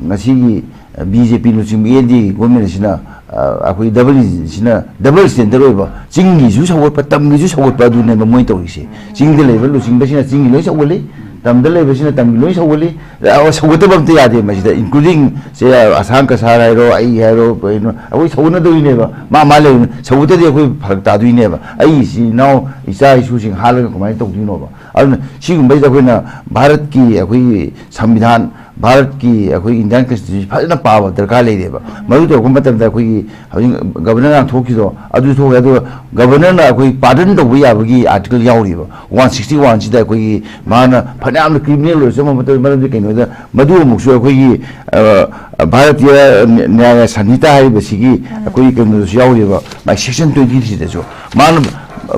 ꯉꯁꯤꯒꯤ, ꯑ, BJP ꯂꯨꯆꯤꯡꯕ NDA government ꯑꯁꯤꯅ, ꯑ, ꯑꯩꯈꯣꯏ double ꯁꯤꯅ double standard ꯑꯣꯏꯕ, ꯆꯤꯡꯒꯤꯁꯨ ꯁꯧꯒꯠꯄ, ꯇꯝꯒꯤꯁꯨ ꯁꯧꯒꯠꯄ ꯑꯗꯨꯅꯦꯕ ꯃꯣꯏꯅ ꯇꯧꯔꯤꯁꯦ꯫ ꯆꯤꯡꯗ ꯂꯩꯕ ꯂꯨꯆꯤꯡꯕꯁꯤꯅ ꯆꯤꯡꯒꯤ ꯂꯣꯏ ꯁꯧꯒꯠꯂꯤ, ꯇꯝꯗ ꯂꯩꯕꯁꯤꯅ ꯇꯝꯒꯤ ꯂꯣꯏ ꯁꯧꯒꯠꯂꯤ꯫ ꯑ, ꯁꯧꯒꯠꯇꯕ ꯑꯝꯇ ꯌꯥꯗꯦ ꯃꯁꯤꯗ, including ꯁꯦ ꯑꯁꯥꯡ ꯀꯁꯥꯔ ꯍꯥꯏꯔꯣ, ꯑꯩ ꯍꯥꯏꯔꯣ, ꯀꯩꯅꯣ, ꯑꯩꯈꯣꯏ ꯁꯧꯒꯠꯅꯗꯣꯏꯅꯦꯕ꯫ ꯃꯥ ꯃꯥ ꯂꯩꯕꯅꯤ, ꯁꯧꯒꯠꯇꯗꯤ ꯑꯩꯈꯣꯏ ꯐꯔꯛ ꯇꯥꯗꯣꯏꯅꯦꯕ꯫ ꯑꯩ ꯏꯆꯤꯟ ꯏꯅꯥꯎ, ꯏꯆꯥ ꯏꯁꯨꯁꯤꯡ ꯍꯥꯠꯂꯒ ꯀꯃꯥꯏꯅ ꯇꯧꯗꯣꯏꯅꯣꯕ? ꯑꯗꯨꯅ ꯁꯤꯒꯨꯝꯕꯁꯤꯗ ꯑꯩꯈꯣꯏꯅ ꯚꯥꯔꯠꯀꯤ ꯑꯩꯈꯣꯏꯒꯤ ꯁꯪꯕꯤꯙꯥꯟ, ꯚꯥꯔꯠꯀꯤ ꯑꯩꯈꯣꯏ Indian Constitution ꯐꯖꯅ ꯄꯥꯕ ꯗꯔꯀꯥꯔ ꯂꯩꯔꯦꯕ꯫ ꯃꯗꯨ ꯇꯧꯔꯛꯄ ꯃꯇꯝꯗ ꯑꯩꯈꯣꯏꯒꯤ ꯍꯧꯖꯤꯛ governorꯅ ꯊꯣꯛꯈꯤꯗꯣ ꯑꯗꯨ ꯊꯣꯛꯑꯦ, ꯑꯗꯨꯒ governorꯅ ꯑꯩꯈꯣꯏ pardon ꯇꯧꯕ ꯌꯥꯕꯒꯤ article ꯌꯥꯎꯔꯤꯕ꯫ One sixty oneꯁꯤꯗ ꯑꯩꯈꯣꯏꯒꯤ ꯃꯥꯅ ꯐꯅꯌꯥꯝꯅ criminal ꯑꯣꯏꯔꯁꯨ ꯑꯃ ꯑꯃ ꯇꯧꯔꯁꯨ, ꯃꯔꯝꯗꯤ ꯀꯩꯅꯣꯗ ꯃꯗꯨ ꯑꯃꯨꯛꯁꯨ ꯑꯩꯈꯣꯏꯒꯤ, ꯑ, ꯚꯥꯔꯇꯤꯌ ꯅ꯭ꯌꯥꯌ ꯁꯪꯍꯤꯇꯥ ꯍꯥꯏꯔꯤꯕꯁꯤꯒꯤ ꯑꯩꯈꯣꯏꯒꯤ ꯀꯩꯅꯣꯗꯁꯨ ꯌꯥꯎꯔꯤꯕ, my section twenty threeꯗꯁꯨ꯫ ꯃꯥꯅ,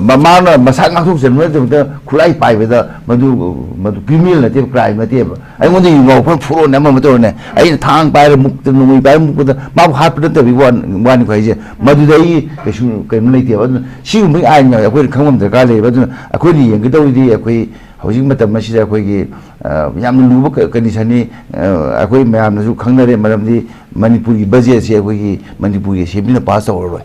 ꯃ-, ꯃꯥꯅ ꯃꯁꯥ ꯉꯥꯛꯊꯣꯛꯆꯅꯕꯒꯤꯗꯃꯛꯇ ꯈꯨꯠꯂꯥꯏ ꯄꯥꯏꯕꯗ ꯃꯗꯨ, ꯃꯗꯨ criminal ꯅꯠꯇꯦꯕ, crime ꯅꯠꯇꯦꯕ꯫ ꯑꯩꯉꯣꯟꯗ ꯌꯨ ꯉꯥꯎ ꯐꯨꯔꯣꯟ ꯑꯃ ꯑꯃ ꯇꯧꯔꯅꯦ, ꯑꯩꯅ ꯊꯥꯡ ꯄꯥꯏꯔ ꯃꯨꯛꯇ, ꯅꯣꯡꯃꯩ ꯄꯥꯏꯔ ꯃꯨꯛꯄꯗ ꯃꯥꯕꯨ ꯍꯥꯠꯄ ꯅꯠꯇꯕꯒꯤ ꯋꯥ-, ꯋꯥꯅꯤꯀꯣ ꯍꯥꯏꯁꯦ꯫ ꯃꯗꯨꯗ ꯑꯩ ꯀꯩꯁꯨ ꯀꯩꯅꯣ ꯂꯩꯇꯦꯕ꯫ ꯑꯗꯨꯅ ꯁꯤꯒꯨꯝꯕꯒꯤ ꯑꯥꯏꯟ ꯑꯩꯈꯣꯏꯅ ꯈꯪꯕ ꯑꯃ ꯗꯔꯀꯥꯔ ꯂꯩꯌꯦꯕ꯫ ꯑꯗꯨꯅ ꯑꯩꯈꯣꯏꯅ ꯌꯦꯡꯒꯗꯧꯔꯤꯗꯤ ꯑꯩꯈꯣꯏ ꯍꯧꯖꯤꯛ ꯃꯇꯝ ꯑꯁꯤꯗ ꯑꯩꯈꯣꯏꯒꯤ ꯌꯥꯝꯅ ꯂꯨꯕ ꯀꯟꯗꯤꯁꯟꯅꯤ꯫ ꯑꯩꯈꯣꯏ ꯃꯌꯥꯝꯅꯁꯨ ꯈꯪꯅꯔꯦ, ꯃꯔꯝꯗꯤ ꯃꯅꯤꯄꯨꯔꯒꯤ ꯕꯖꯦꯠꯁꯦ ꯑꯩꯈꯣꯏꯒꯤ ꯃꯅꯤꯄꯨꯔꯒꯤ ꯑꯦꯁꯦꯝꯕ꯭ꯂꯤꯅ ꯄꯥꯁ ꯇꯧꯔꯔꯣꯏ꯫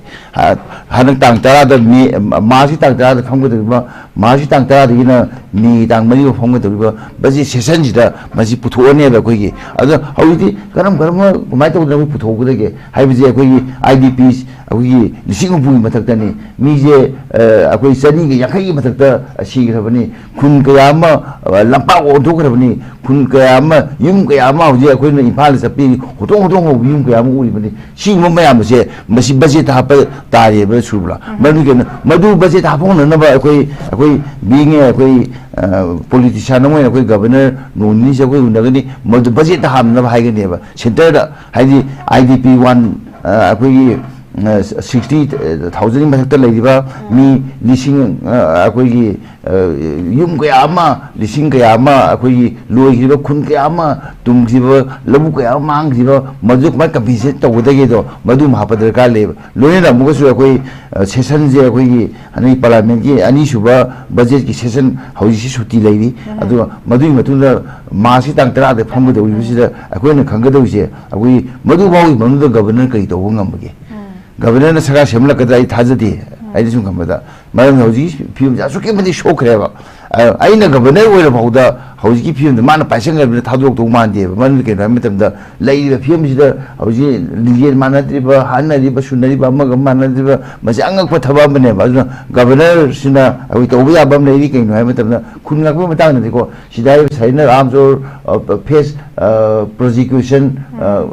ꯍꯟꯗꯛ ꯇꯥꯡ ꯇꯔꯥꯗ, ꯃꯦ, ꯃꯥꯔꯁꯀꯤ ꯇꯥꯡ ꯇꯔꯥꯗ ꯐꯝꯒꯗꯧꯔꯤꯕ, ꯃꯥꯔꯁꯀꯤ ꯇꯥꯡ ꯇꯔꯥꯗꯒꯤꯅ ꯃꯦꯒꯤ ꯇꯥꯡ ꯃꯔꯤꯐꯥꯎ ꯐꯝꯒꯗꯧꯔꯤꯕ ꯕꯖꯦꯠ ꯁꯦꯁꯟꯁꯤꯗ ꯃꯁꯤ ꯄꯨꯊꯣꯛꯑꯅꯦꯕ ꯑꯩꯈꯣꯏꯒꯤ꯫ ꯑꯗꯣ ꯍꯧꯖꯤꯛꯇꯤ ꯀꯔꯝ ꯀꯔꯝꯕ, ꯀꯃꯥꯏꯅ ꯇꯧꯗꯅ ꯑꯩꯈꯣꯏ ꯄꯨꯊꯣꯛꯀꯗꯒꯦ ꯍꯥꯏꯕꯁꯦ, ꯑꯩꯈꯣꯏꯒꯤ ꯑꯥꯏ ꯗꯤ ꯄꯤꯁ ꯑꯩꯈꯣꯏꯒꯤ ꯂꯤꯁꯤꯡ ꯍꯨꯝꯐꯨꯒꯤ ꯃꯊꯛꯇꯅꯤ꯫ ꯃꯤꯁꯦ, ꯑ, ꯑꯩꯈꯣꯏ ꯆꯅꯤꯒ ꯌꯥꯡꯈꯩꯒꯤ ꯃꯊꯛꯇ ꯁꯤꯈ꯭ꯔꯕꯅꯤ꯫ ꯈꯨꯟ ꯀꯌꯥ ꯑꯃ, ꯑ, ꯂꯝꯄꯥꯛ ꯑꯣꯟꯊꯣꯛꯈ꯭ꯔꯕꯅꯤ꯫ ꯈꯨꯟ ꯀꯌꯥ ꯑꯃ, ꯌꯨꯝ ꯀꯌꯥ ꯑꯃ ꯍꯧꯖꯤꯛ ꯑꯩꯈꯣꯏꯅ ꯏꯝꯐꯥꯜꯗ ꯆꯠꯄꯤ, ꯍꯣꯇꯣꯡ ꯍꯣꯇꯣꯡ ꯍꯧꯕ ꯌꯨꯝ ꯀꯌꯥ ꯑꯃ ꯎꯔꯤꯕꯅꯤ꯫ ꯁꯤꯒꯨꯝꯕ ꯃꯌꯥꯝ ꯑꯁꯦ ꯃꯁꯤ ꯕꯖꯦꯠꯇ ꯍꯥꯞꯄ ꯇꯥꯔꯦꯕ, ꯁꯨꯔꯕ꯭ꯔꯥ? ꯎꯝ꯫ ꯃꯔꯝꯗꯤ ꯀꯩꯅꯣ? ꯃꯗꯨ ꯕꯖꯦꯠꯇ ꯍꯥꯞꯄ ꯍꯣꯠꯅꯅꯕ ꯑꯩꯈꯣꯏ, ꯑꯩꯈꯣꯏ ꯕꯤꯡ ꯑꯦ, ꯑꯩꯈꯣꯏ, ꯑ, ꯄꯣꯂꯤꯇꯤꯁꯤꯌꯥꯟ ꯑꯃ ꯑꯣꯏꯅ ꯑꯩꯈꯣꯏ ꯒꯕꯔꯅꯔ ꯅꯣꯡ ꯅꯤꯅꯤꯁꯦ ꯑꯩꯈꯣꯏ ꯎꯅꯒꯅꯤ꯫ ꯃꯗꯨ ꯕꯖꯦꯠꯇ ꯍꯥꯞꯅꯕ ꯍꯥꯏꯒꯅꯦꯕ꯫ ꯁꯦꯟꯇꯔꯗ, ꯍꯥꯏꯗꯤ, ꯑꯥꯏ ꯗꯤ ꯄꯤ ꯋꯥꯟ, ꯑ, ꯑꯩꯈꯣꯏꯒꯤ, ꯑ, ꯁꯤꯛꯁꯇꯤ ꯊꯥꯎꯖꯟꯒꯤ ꯃꯊꯛꯇ ꯂꯩꯔꯤꯕ ꯃꯤ ꯂꯤꯁꯤꯡ, ꯑ, ꯑꯩꯈꯣꯏꯒꯤ, ꯑ, ꯌꯨꯝ ꯀꯌꯥ ꯑꯃ, ꯂꯤꯁꯤꯡ ꯀꯌꯥ ꯑꯃ ꯑꯩꯈꯣꯏꯒꯤ ꯂꯣꯏꯈꯤꯕ, ꯈꯨꯟ ꯀꯌꯥ ꯑꯃ ꯇꯨꯝꯈꯤꯕ, ꯂꯧꯕꯨꯛ ꯀꯌꯥ ꯑꯃ ꯃꯥꯡꯈꯤꯕ, ꯃꯗꯨ ꯀꯃꯥꯏꯅ ꯀꯝꯄꯦꯟꯁꯦꯠ ꯇꯧꯒꯗꯒꯦꯗꯣ, ꯃꯗꯨ ꯑꯃ ꯍꯥꯞꯄ ꯗꯔꯀꯥꯔ ꯂꯩꯌꯦꯕ꯫ ꯂꯣꯏꯅꯅ ꯑꯃꯨꯛꯀꯁꯨ ꯑꯩꯈꯣꯏ, ꯑ, ꯁꯦꯁꯟꯁꯦ ꯑꯩꯈꯣꯏꯒꯤ ꯍꯟꯗꯛꯀꯤ ꯄꯥꯔꯂꯤꯌꯥꯃꯦꯟꯒꯤ ꯑꯅꯤꯁꯨꯕ ꯕꯖꯦꯠꯀꯤ ꯁꯦꯁꯟ ꯍꯧꯖꯤꯛꯁꯤ ꯁꯨꯇꯤ ꯂꯩꯔꯤ꯫ ꯎꯝ꯫ ꯑꯗꯨꯒ ꯃꯗꯨꯒꯤ ꯃꯇꯨꯡꯗ ꯃꯥꯔꯁꯀꯤ ꯇꯥꯡ ꯇꯔꯥꯗ ꯐꯝꯒꯗꯧꯔꯤꯕꯁꯤꯗ ꯑꯩꯈꯣꯏꯅ ꯈꯪꯒꯗꯧꯔꯤꯁꯦ, ꯑꯩꯈꯣꯏꯒꯤ ꯃꯗꯨ ꯐꯥꯎꯒꯤ ꯃꯅꯨꯡꯗ ꯒꯕꯔꯅꯔ ꯀꯔꯤ ꯇꯧꯕ ꯉꯝꯕꯒꯦ? ꯎꯝ꯫ ꯒꯕꯔꯅꯔꯅ ꯁꯔꯀꯥꯔ ꯁꯦꯝꯂꯛꯀꯗ꯭ꯔꯥ? ꯑꯩ ꯊꯥꯖꯗꯦ꯫ ꯎꯝ꯫ ꯑꯩꯅ ꯁꯨꯝ ꯈꯟꯕꯗ, ꯃꯔꯝꯗꯤ ꯍꯧꯖꯤꯛꯀꯤ ꯐꯤꯕꯝꯁꯦ ꯑꯁꯨꯛꯀꯤ ꯃꯇꯤꯛ ꯁꯣꯛꯈ꯭ꯔꯦꯕ꯫ ꯑ, ꯑꯩꯅ ꯒꯕꯔꯅꯔ ꯑꯣꯏꯔ ꯐꯥꯎꯗ ꯍꯧꯖꯤꯛꯀꯤ ꯐꯤꯕꯝꯗ ꯃꯥꯅ ꯄꯥꯏꯁꯟꯈ꯭ꯔꯕꯅꯤꯅ ꯊꯥꯗꯣꯛꯇꯧ ꯃꯥꯟꯗꯦꯕ꯫ ꯃꯔꯝꯗꯤ ꯀꯩꯅꯣ ꯍꯥꯏꯕ ꯃꯇꯝꯗ, ꯂꯩꯔꯤꯕ ꯐꯤꯕꯝꯁꯤꯗ ꯍꯧꯖꯤꯛ ꯂꯤꯡꯖꯦꯜ ꯃꯥꯟꯅꯗ꯭ꯔꯤꯕ, ꯍꯥꯠꯅꯔꯤꯕ, ꯁꯨꯅꯔꯤꯕ, ꯑꯃꯒ ꯑꯃ ꯃꯥꯟꯅꯗ꯭ꯔꯤꯕ, ꯃꯁꯤ ꯑꯉꯛꯄ ꯊꯕꯛ ꯑꯃꯅꯦꯕ꯫ ꯑꯗꯨꯅ ꯒꯕꯔꯅꯔꯁꯤꯅ ꯑꯩꯈꯣꯏ ꯇꯧꯕ ꯌꯥꯕ ꯑꯃ ꯂꯩꯔꯤ꯫ ꯀꯩꯅꯣ ꯍꯥꯏꯕ ꯃꯇꯝꯗ, ꯈꯨꯟ ꯉꯥꯛꯄꯒꯤ ꯃꯇꯥꯡꯗꯗꯤꯀꯣ, ꯁꯤꯗ ꯍꯥꯏꯔꯤꯕ surrender of arms or, uh, face, uh, prosecution, uh,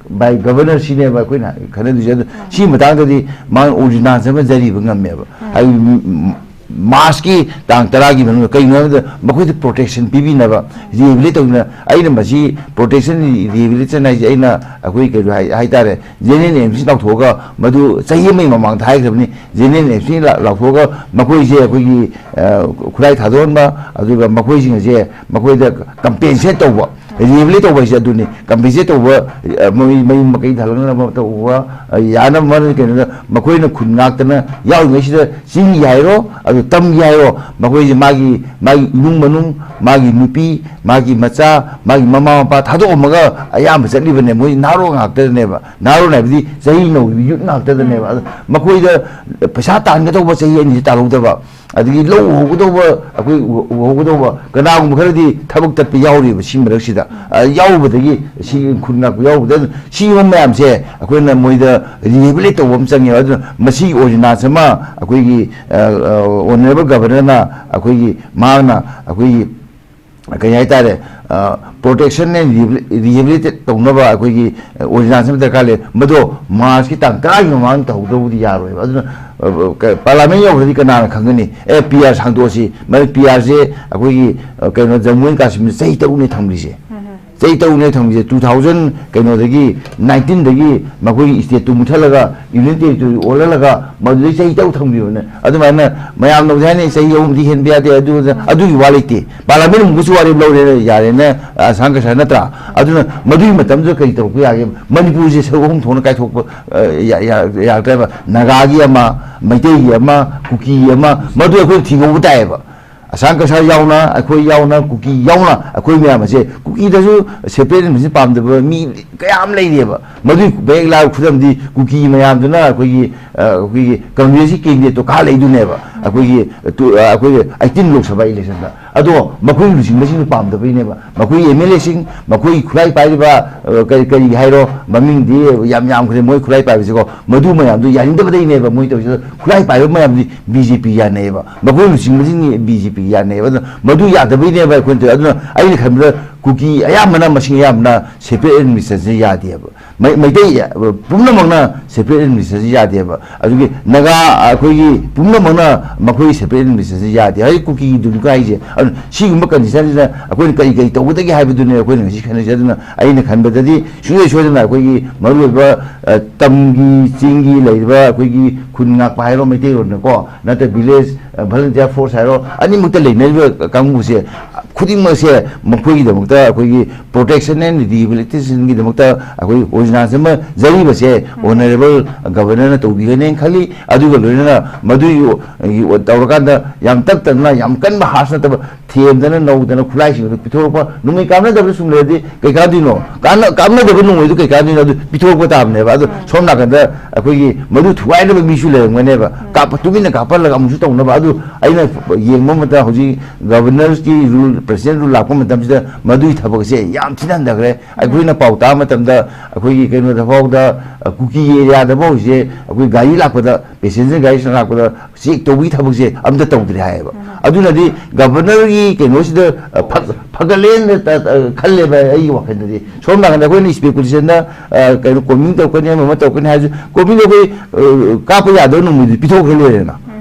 by governor ꯁꯤꯅꯦꯕ ꯑꯩꯈꯣꯏꯅ ꯈꯟꯅꯗꯣꯏꯁꯦ꯫ ꯑꯗꯣ ꯁꯤꯒꯤ ꯃꯇꯥꯡꯗꯗꯤ ꯃꯥꯅ ordinance ꯑꯃ ꯖꯔꯤꯕ ꯉꯝꯃꯦꯕ꯫ ꯍꯥꯏꯕꯗꯤ, ꯃꯥꯔꯁꯀꯤ ꯇꯥꯡ ꯇꯔꯥꯒꯤ ꯃꯅꯨꯡꯗ꯫ ꯀꯩꯒꯤꯅꯣ ꯍꯥꯏꯕꯗ, ꯃꯈꯣꯏꯗ protection ꯄꯤꯕꯤꯅꯕ, rehabilitate ꯇꯧꯅ꯫ ꯑꯩꯅ ꯃꯁꯤ protection, rehabilitation ꯍꯥꯏꯁꯦ, ꯑꯩꯅ ꯑꯩꯈꯣꯏ ꯀꯩꯅꯣ ꯍꯥꯏ-, ꯍꯥꯏꯇꯥꯔꯦ, general amphetamine ꯂꯥꯎꯊꯣꯛꯑꯒ, ꯃꯗꯨ ꯆꯍꯤ ꯑꯃꯒꯤ ꯃꯃꯥꯡꯗ ꯍꯥꯏꯈ꯭ꯔꯕꯅꯤ, general amphetamine ꯂꯥ-, ꯂꯥꯎꯊꯣꯛꯑꯒ ꯃꯈꯣꯏꯁꯦ ꯑꯩꯈꯣꯏꯒꯤ, ꯑ, ꯈꯨꯠꯂꯥꯏ ꯊꯥꯗꯣꯛꯍꯟꯕ, ꯑꯗꯨꯒ ꯃꯈꯣꯏꯁꯤꯡ ꯑꯁꯦ ꯃꯈꯣꯏꯗ compensate ꯇꯧꯕ꯫ ꯔꯤꯍꯦꯕꯤꯂꯤꯇꯦꯠ ꯇꯧꯕ ꯍꯥꯏꯁꯦ ꯑꯗꯨꯅꯤ, ꯀꯝꯄꯦꯟꯁꯦꯠ ꯇꯧꯕ, ꯑ, ꯃꯣꯏ ꯃꯌꯨꯝ ꯃꯀꯩ ꯊꯥꯂꯛꯅꯕ ꯇꯧꯕ, ꯑ, ꯌꯥꯅꯕ ꯃꯔꯝ ꯀꯩꯅꯣꯗ ꯃꯈꯣꯏꯅ ꯈꯨꯟ ꯉꯥꯛꯇꯅ ꯌꯥꯎꯔꯤꯉꯩꯁꯤꯗ ꯆꯤꯡꯒꯤ ꯍꯥꯏꯔꯣ, ꯑꯗꯨ ꯇꯝꯒꯤ ꯍꯥꯏꯔꯣ, ꯃꯈꯣꯏꯁꯦ ꯃꯥꯒꯤ, ꯃꯥꯒꯤ ꯏꯃꯨꯡ ꯃꯅꯨꯡ, ꯃꯥꯒꯤ ꯅꯨꯄꯤ, ꯃꯥꯒꯤ ꯃꯆꯥ, ꯃꯥꯒꯤ ꯃꯃꯥ ꯃꯄꯥ ꯊꯥꯗꯣꯛꯑꯝꯃꯒ ꯑꯌꯥꯝꯕ ꯆꯠꯂꯤꯕꯅꯦ꯫ ꯃꯣꯏ ꯅꯍꯥꯔꯣꯜ ꯉꯥꯛꯇꯅꯦꯕ꯫ ꯅꯍꯥꯔꯣꯜ ꯍꯥꯏꯕꯗꯤ ꯆꯍꯤ ꯅꯧꯔꯤꯕ ꯌꯨꯠ ꯉꯥꯛꯇꯗꯅꯦꯕ꯫ ꯑꯗ ꯃꯈꯣꯏꯗ ꯄꯩꯁꯥ ꯇꯥꯟꯒꯗꯧꯕ ꯆꯍꯤ ꯑꯅꯤꯁꯤ ꯇꯥꯜꯍꯧꯗꯕ, ꯑꯗꯒꯤ ꯂꯧ ꯎꯍꯧꯒꯗꯧꯕ, ꯑꯩꯈꯣꯏ ꯎ-, ꯎꯍꯧꯒꯗꯧꯕ, ꯀꯅꯥꯒꯨꯝꯕ ꯈꯔꯗꯤ ꯊꯕꯛ ꯇꯠꯄ ꯌꯥꯎꯔꯤꯕ ꯁꯤ ꯃꯔꯛꯁꯤꯗ꯫ ꯑ, ꯌꯥꯎꯔꯨꯕꯗꯒꯤ, ꯁꯤ ꯈꯨꯟ ꯉꯥꯛꯄ ꯌꯥꯎꯔꯨꯕꯗ, ꯁꯤꯒꯨꯝꯕ ꯃꯌꯥꯝꯁꯦ ꯑꯩꯈꯣꯏꯅ ꯃꯣꯏꯗ ꯔꯤꯍꯦꯕꯤꯂꯤꯇꯦꯠ ꯇꯧꯕ ꯑꯃ ꯆꯪꯉꯦꯕ꯫ ꯑꯗꯨꯅ ꯃꯁꯤꯒꯤ ꯑꯣꯔꯗꯤꯅꯥꯟꯁ ꯑꯃ ꯑꯩꯈꯣꯏꯒꯤ, ꯑ, ꯑ, ꯑꯣꯅꯔꯦꯕꯜ ꯒꯚꯔꯅꯔꯅ ꯑꯩꯈꯣꯏꯒꯤ, ꯃꯍꯥꯛꯅ ꯑꯩꯈꯣꯏꯒꯤ ꯀꯩ ꯍꯥꯏꯇꯥꯔꯦ, ꯄ꯭ꯔꯣꯇꯦꯛꯁꯟ ꯑꯦꯟ ꯔꯤꯍꯦꯕꯤꯂꯤꯇꯦꯠ ꯇꯧꯅꯕ ꯑꯩꯈꯣꯏꯒꯤ ꯑꯣꯔꯗꯤꯅꯥꯟꯁ ꯑꯃ ꯗꯔꯀꯥꯔ ꯂꯩ꯫ ꯃꯗꯣ ꯃꯥꯔꯆꯀꯤ ꯇꯥꯡ ꯇꯔꯥꯒꯤ ꯃꯃꯥꯡꯗ ꯇꯧꯍꯧꯗꯕꯨꯗꯤ ꯌꯥꯔꯣꯏꯕ꯫ ꯑꯗꯨꯅ, ꯑ, ꯀ-, ꯄꯥꯔꯂꯥꯃꯦꯟ ꯌꯧꯈ꯭ꯔꯗꯤ ꯀꯅꯥꯅ ꯈꯪꯒꯅꯤ? ꯑꯦ, ꯄꯤ ꯑꯥꯔ ꯁꯥꯡꯗꯣꯛꯑꯁꯤ꯫ ꯃꯔꯝꯗꯤ ꯄꯤ ꯑꯥꯔꯁꯦ ꯑꯩꯈꯣꯏꯒꯤ, ꯑ, ꯀꯩꯅꯣ, ꯖꯝꯃꯨ ꯑꯦꯟ ꯀꯥꯁꯃꯤꯔ ꯆꯍꯤ ꯇꯔꯨꯛꯅꯤ ꯊꯝꯈ꯭ꯔꯤꯁꯦ꯫ ꯆꯍꯤ ꯇꯔꯨꯛꯅꯦ ꯊꯝꯈ꯭ꯔꯤꯁꯦ꯫ ꯇꯨ ꯊꯥꯎꯖꯟ ꯀꯩꯅꯣꯗꯒꯤ, ꯅꯥꯏꯟꯇꯤꯟꯗꯒꯤ ꯃꯈꯣꯏꯒꯤ ꯁ꯭ꯇꯦꯠꯇꯨ ꯃꯨꯠꯊꯠꯂꯒ ꯌꯨꯅꯤꯌꯟ ꯇꯦꯔꯤꯇꯣꯔꯤ ꯑꯣꯜꯍꯜꯂꯒ ꯃꯗꯨꯗꯩ ꯆꯍꯤ ꯇꯔꯨꯛ ꯊꯝꯈꯤꯕꯅꯦ꯫ ꯑꯗꯨꯃꯥꯏꯅ ꯃꯌꯥꯝꯅ ꯍꯧꯖꯤꯛ ꯍꯥꯏꯅꯩ ꯆꯍꯤ ꯑꯍꯨꯝꯗꯤ ꯍꯦꯟꯕ ꯌꯥꯗꯦ, ꯑꯗꯨ, ꯑꯗꯨꯒꯤ ꯋꯥ ꯂꯩꯇꯦ꯫ ꯄꯥꯔꯂꯥꯃꯦꯟ ꯑꯃꯨꯛꯀꯁꯨ ꯋꯥꯔꯦꯞ ꯂꯧꯔꯦꯅ ꯌꯥꯔꯦꯅ, ꯑ, ꯑꯁꯥꯡ ꯀꯁꯥ ꯅꯠꯇ꯭ꯔꯥ? ꯑꯗꯨꯅ ꯃꯗꯨꯒꯤ ꯃꯇꯝꯗꯨꯗ ꯀꯔꯤ ꯇꯧꯔꯛꯄ ꯌꯥꯒꯦ? ꯃꯅꯤꯄꯨꯔꯁꯦ ꯁꯔꯨꯛ ꯑꯍꯨꯝ ꯊꯣꯛꯅ ꯀꯥꯏꯊꯣꯛꯄ, ꯑ, ꯌꯥ-, ꯌꯥ-, ꯌꯥꯔꯛꯇ꯭ꯔꯦꯕ꯫ ꯅꯥꯒꯥꯒꯤ ꯑꯃ, ꯃꯩꯇꯩꯒꯤ ꯑꯃ, ꯀꯨꯀꯤꯒꯤ ꯑꯃ, ꯃꯗꯨ ꯑꯩꯈꯣꯏ ꯊꯤꯡꯍꯧꯕ ꯇꯥꯏꯌꯦꯕ꯫ ꯑꯁꯥꯡ ꯀꯁꯥꯔ ꯌꯥꯎꯅ, ꯑꯩꯈꯣꯏ ꯌꯥꯎꯅ, ꯀꯨꯀꯤ ꯌꯥꯎꯅ, ꯑꯩꯈꯣꯏ ꯃꯌꯥꯝ ꯑꯁꯦ, ꯀꯨꯀꯤꯗꯁꯨ ꯁꯦꯄꯔꯦꯠ ꯑꯦꯗꯃꯤꯅꯤꯁꯇ꯭ꯔꯦꯁꯟ ꯄꯥꯝꯗꯕ ꯃꯤ ꯀꯌꯥ ꯑꯃ ꯂꯩꯔꯤꯑꯕ꯫ ꯃꯗꯨꯒꯤ ꯃꯌꯦꯛ ꯂꯥꯕ ꯈꯨꯗꯝꯗꯤ ꯀꯨꯀꯤ ꯃꯌꯥꯝꯗꯨꯅ ꯑꯩꯈꯣꯏꯒꯤ, ꯑ, ꯑꯩꯈꯣꯏꯒꯤ ꯀꯪꯒ꯭ꯔꯦꯁꯀꯤ ꯀꯦꯟꯗꯤꯗꯦꯠꯇꯣ ꯀꯥꯍꯜꯂꯛꯏꯗꯨꯅꯦꯕ꯫ ꯑꯩꯈꯣꯏꯒꯤ, ꯑ, ꯇꯨ-, ꯑ, ꯑꯩꯈꯣꯏꯒꯤ ꯑꯩꯠꯇꯤꯟ ꯂꯣꯛ ꯁꯚꯥ ꯏꯂꯦꯛꯁꯟꯗ꯫ ꯑꯗꯣ ꯃꯈꯣꯏ ꯂꯨꯆꯤꯡꯕꯁꯤꯡꯗꯨ ꯄꯥꯝꯗꯕꯩꯅꯦꯕ꯫ ꯃꯈꯣꯏꯒꯤ ꯑꯦꯝ ꯑꯦꯜ ꯑꯦꯁꯤꯡ, ꯃꯈꯣꯏꯒꯤ ꯈꯨꯠꯂꯥꯏ ꯄꯥꯏꯔꯤꯕ, ꯑ, ꯀꯔꯤ, ꯀꯔꯤ ꯍꯥꯏꯔꯣ, ꯃꯃꯤꯡꯗꯤ ꯌꯥꯝ ꯌꯥꯝꯈ꯭ꯔꯦ ꯃꯣꯏ ꯈꯨꯠꯂꯥꯏ ꯄꯥꯏꯕꯁꯤꯀꯣ꯫ ꯃꯗꯨ ꯃꯌꯥꯝꯗꯨ ꯌꯥꯅꯤꯡꯗꯕꯗꯩꯅꯦꯕ ꯃꯣꯏ ꯇꯧꯔꯤꯁꯦ꯫ ꯈꯨꯠꯂꯥꯏ ꯄꯥꯏꯕ ꯃꯌꯥꯝꯗꯤ ꯕꯤ ꯖꯦ ꯄꯤ ꯌꯥꯅꯩꯌꯦꯕ꯫ ꯃꯈꯣꯏ ꯂꯨꯆꯤꯡꯕꯁꯤꯡ ꯕꯤ ꯖꯦ ꯄꯤ ꯌꯥꯅꯩꯌꯦꯕ꯫ ꯑꯗꯨꯅ ꯃꯗꯨ ꯌꯥꯗꯕꯩꯅꯦꯕ ꯑꯩꯈꯣꯏꯅ ꯇꯧꯔꯤꯁꯦ꯫ ꯑꯗꯨꯅ ꯑꯩꯅ ꯈꯟꯕꯗ ꯀꯨꯀꯤ ꯑꯌꯥꯝꯕꯅ, ꯃꯁꯤꯡ ꯑꯌꯥꯝꯕꯅ ꯁꯦꯄꯔꯦꯠ ꯑꯦꯗꯃꯤꯅꯤꯁꯇ꯭ꯔꯦꯁꯟꯁꯦ ꯌꯥꯗꯦꯕ꯫ ꯃꯩ-, ꯃꯩꯇꯩ, ꯑ, ꯄꯨꯝꯅꯃꯛꯅ ꯁꯦꯄꯔꯦꯠ ꯑꯦꯗꯃꯤꯅꯤꯁꯇ꯭ꯔꯦꯁꯟ ꯌꯥꯗꯦꯕ꯫ ꯑꯗꯨꯒꯤ ꯅꯥꯒꯥ ꯑꯩꯈꯣꯏꯒꯤ ꯄꯨꯝꯅꯃꯛꯅ ꯃꯈꯣꯏꯒꯤ ꯁꯦꯄꯔꯦꯠ ꯑꯦꯗꯃꯤꯅꯤꯁꯇ꯭ꯔꯦꯁꯟ ꯌꯥꯗꯦ꯫ ꯍꯧꯖꯤꯛ ꯀꯨꯀꯤꯒꯤ ꯗꯨꯝꯀꯥ ꯍꯥꯏꯁꯦ꯫ ꯑꯗꯨꯅ ꯁꯤꯒꯨꯝꯕ ꯀꯟꯗꯤꯁꯟꯁꯤꯗ ꯑꯩꯈꯣꯏꯅ ꯀꯔꯤ ꯀꯔꯤ ꯇꯧꯒꯗꯒꯦ ꯍꯥꯏꯕꯗꯨꯅꯦ ꯑꯩꯈꯣꯏꯅ ꯉꯁꯤ ꯈꯟꯅꯔꯤꯁꯦ꯫ ꯑꯗꯨꯅ ꯑꯩꯅ ꯈꯟꯕꯗꯗꯤ ꯁꯨꯡꯁꯣꯏ ꯁꯣꯏꯗꯅ ꯑꯩꯈꯣꯏꯒꯤ ꯃꯔꯨꯑꯣꯏꯕ, ꯑ, ꯇꯝꯒꯤ, ꯆꯤꯡꯒꯤ ꯂꯩꯔꯤꯕ ꯑꯩꯈꯣꯏꯒꯤ ꯈꯨꯟ ꯉꯥꯛꯄ ꯍꯥꯏꯔꯣ, ꯃꯩꯇꯩꯔꯣꯟꯗꯀꯣ, ꯅꯠꯇ꯭ꯔ ꯚꯤꯂꯦꯖ, ꯑ, ꯚꯣꯂꯨꯟꯇꯤꯌꯔ ꯐꯣꯔꯁ ꯍꯥꯏꯔꯣ, ꯑꯅꯤꯃꯛꯇ ꯂꯩꯅꯔꯤꯕ ꯀꯥꯡꯕꯨꯁꯦ ꯈꯨꯗꯤꯡꯃꯛꯁꯦ ꯃꯈꯣꯏꯒꯤꯗꯃꯛꯇ ꯑꯩꯈꯣꯏꯒꯤ protection and rehabilitation ꯒꯤꯗꯃꯛꯇ ꯑꯩꯈꯣꯏ ordinance ꯑꯃ ꯖꯔꯤꯕꯁꯦ honourable governor ꯅ ꯇꯧꯕꯤꯒꯅꯦꯅ ꯈꯜꯂꯤ꯫ ꯑꯗꯨꯒ ꯂꯣꯏꯅꯅ ꯃꯗꯨꯒꯤ ꯇꯧꯔꯀꯥꯟꯗ ꯌꯥꯝ ꯇꯞ ꯇꯞꯅ, ꯌꯥꯝ ꯀꯟꯕ harsh ꯅꯠꯇꯕ, ꯊꯦꯝꯗꯅ ꯅꯧꯗꯅ ꯈꯨꯠꯂꯥꯏꯁꯤꯡ ꯑꯗꯨ ꯄꯤꯊꯣꯔꯛꯄ, ꯅꯣꯡꯃꯩ ꯀꯥꯞꯅꯗꯕ ꯁꯨꯝ ꯂꯩꯔꯗꯤ ꯀꯩ ꯀꯥꯟꯗꯣꯏꯅꯣ? ꯀꯥꯟꯅ-, ꯀꯥꯞꯅꯗꯕ ꯅꯣꯡꯃꯩꯗꯨ ꯀꯩ ꯀꯥꯟꯗꯣꯏꯅꯣ? ꯑꯗꯨ ꯄꯤꯊꯣꯔꯛꯄ ꯇꯥꯕꯅꯦꯕ꯫ ꯑꯗꯨ ꯁꯣꯝ ꯅꯥꯀꯟꯗ ꯑꯩꯈꯣꯏꯒꯤ ꯃꯗꯨ ꯊꯨꯒꯥꯏꯅꯕ ꯃꯤꯁꯨ ꯂꯩꯔꯝꯒꯅꯦꯕ꯫ ꯀꯥꯞꯄ-, ꯇꯨꯃꯤꯟꯅ ꯀꯥꯞꯍꯜꯂꯒ ꯑꯃꯨꯛꯁꯨ ꯇꯧꯅꯕ꯫ ꯑꯗꯨ ꯑꯩꯅ ꯌꯦꯡꯕ ꯃꯇꯝꯗ ꯍꯧꯖꯤꯛ governor ꯒꯤ rule, president rule ꯂꯥꯛꯄ ꯃꯇꯝꯁꯤꯗ ꯃꯗꯨꯒꯤ ꯊꯕꯛꯁꯦ ꯌꯥꯝ ꯊꯤꯅ ꯍꯟꯊꯈ꯭ꯔꯦ꯫ ꯑꯩꯈꯣꯏꯅ ꯄꯥꯎ ꯇꯥꯕ ꯃꯇꯝꯗ ꯑꯩꯈꯣꯏꯒꯤ ꯀꯩꯅꯣꯗ ꯐꯥꯎꯗ, ꯑ, ꯀꯨꯀꯤ area ꯗ ꯐꯥꯎꯁꯦ ꯑꯩꯈꯣꯏ ꯒꯥꯔꯤ ꯂꯥꯛꯄꯗ, passenger ꯒꯥꯔꯤ ꯂꯥꯛꯄꯗ check ꯇꯧꯕꯒꯤ ꯊꯕꯛꯁꯦ ꯑꯝꯇ ꯇꯧꯗ꯭ꯔꯦ ꯍꯥꯏꯌꯦꯕ꯫ ꯑꯗꯨꯅꯗꯤ governor ꯒꯤ ꯀꯩꯅꯣꯁꯤꯗ, ꯑ, ꯐ-, ꯐꯒꯠꯂꯦꯅ ꯇ-, ꯑ, ꯈꯜꯂꯦꯕ ꯑꯩꯒꯤ ꯋꯥꯈꯜꯗꯗꯤ꯫ ꯁꯣꯝ ꯅꯥꯀꯟꯗ ꯑꯩꯈꯣꯏꯅ speculation ꯗ, ꯑ, ꯀꯩꯅꯣ combing ꯇꯧꯔꯛꯀꯅꯤ, ꯑꯃ ꯑꯃ ꯇꯧꯔꯛꯀꯅꯤ ꯍꯥꯏꯔꯁꯨ, combing ꯗ ꯑꯩꯈꯣꯏ, ꯑ, ꯀꯥꯞꯄ ꯌꯥꯗꯕ ꯅꯨꯃꯤꯠꯇꯨ ꯄꯤꯊꯣꯛꯈ꯭ꯔ ꯂꯣꯏꯔꯦꯅ꯫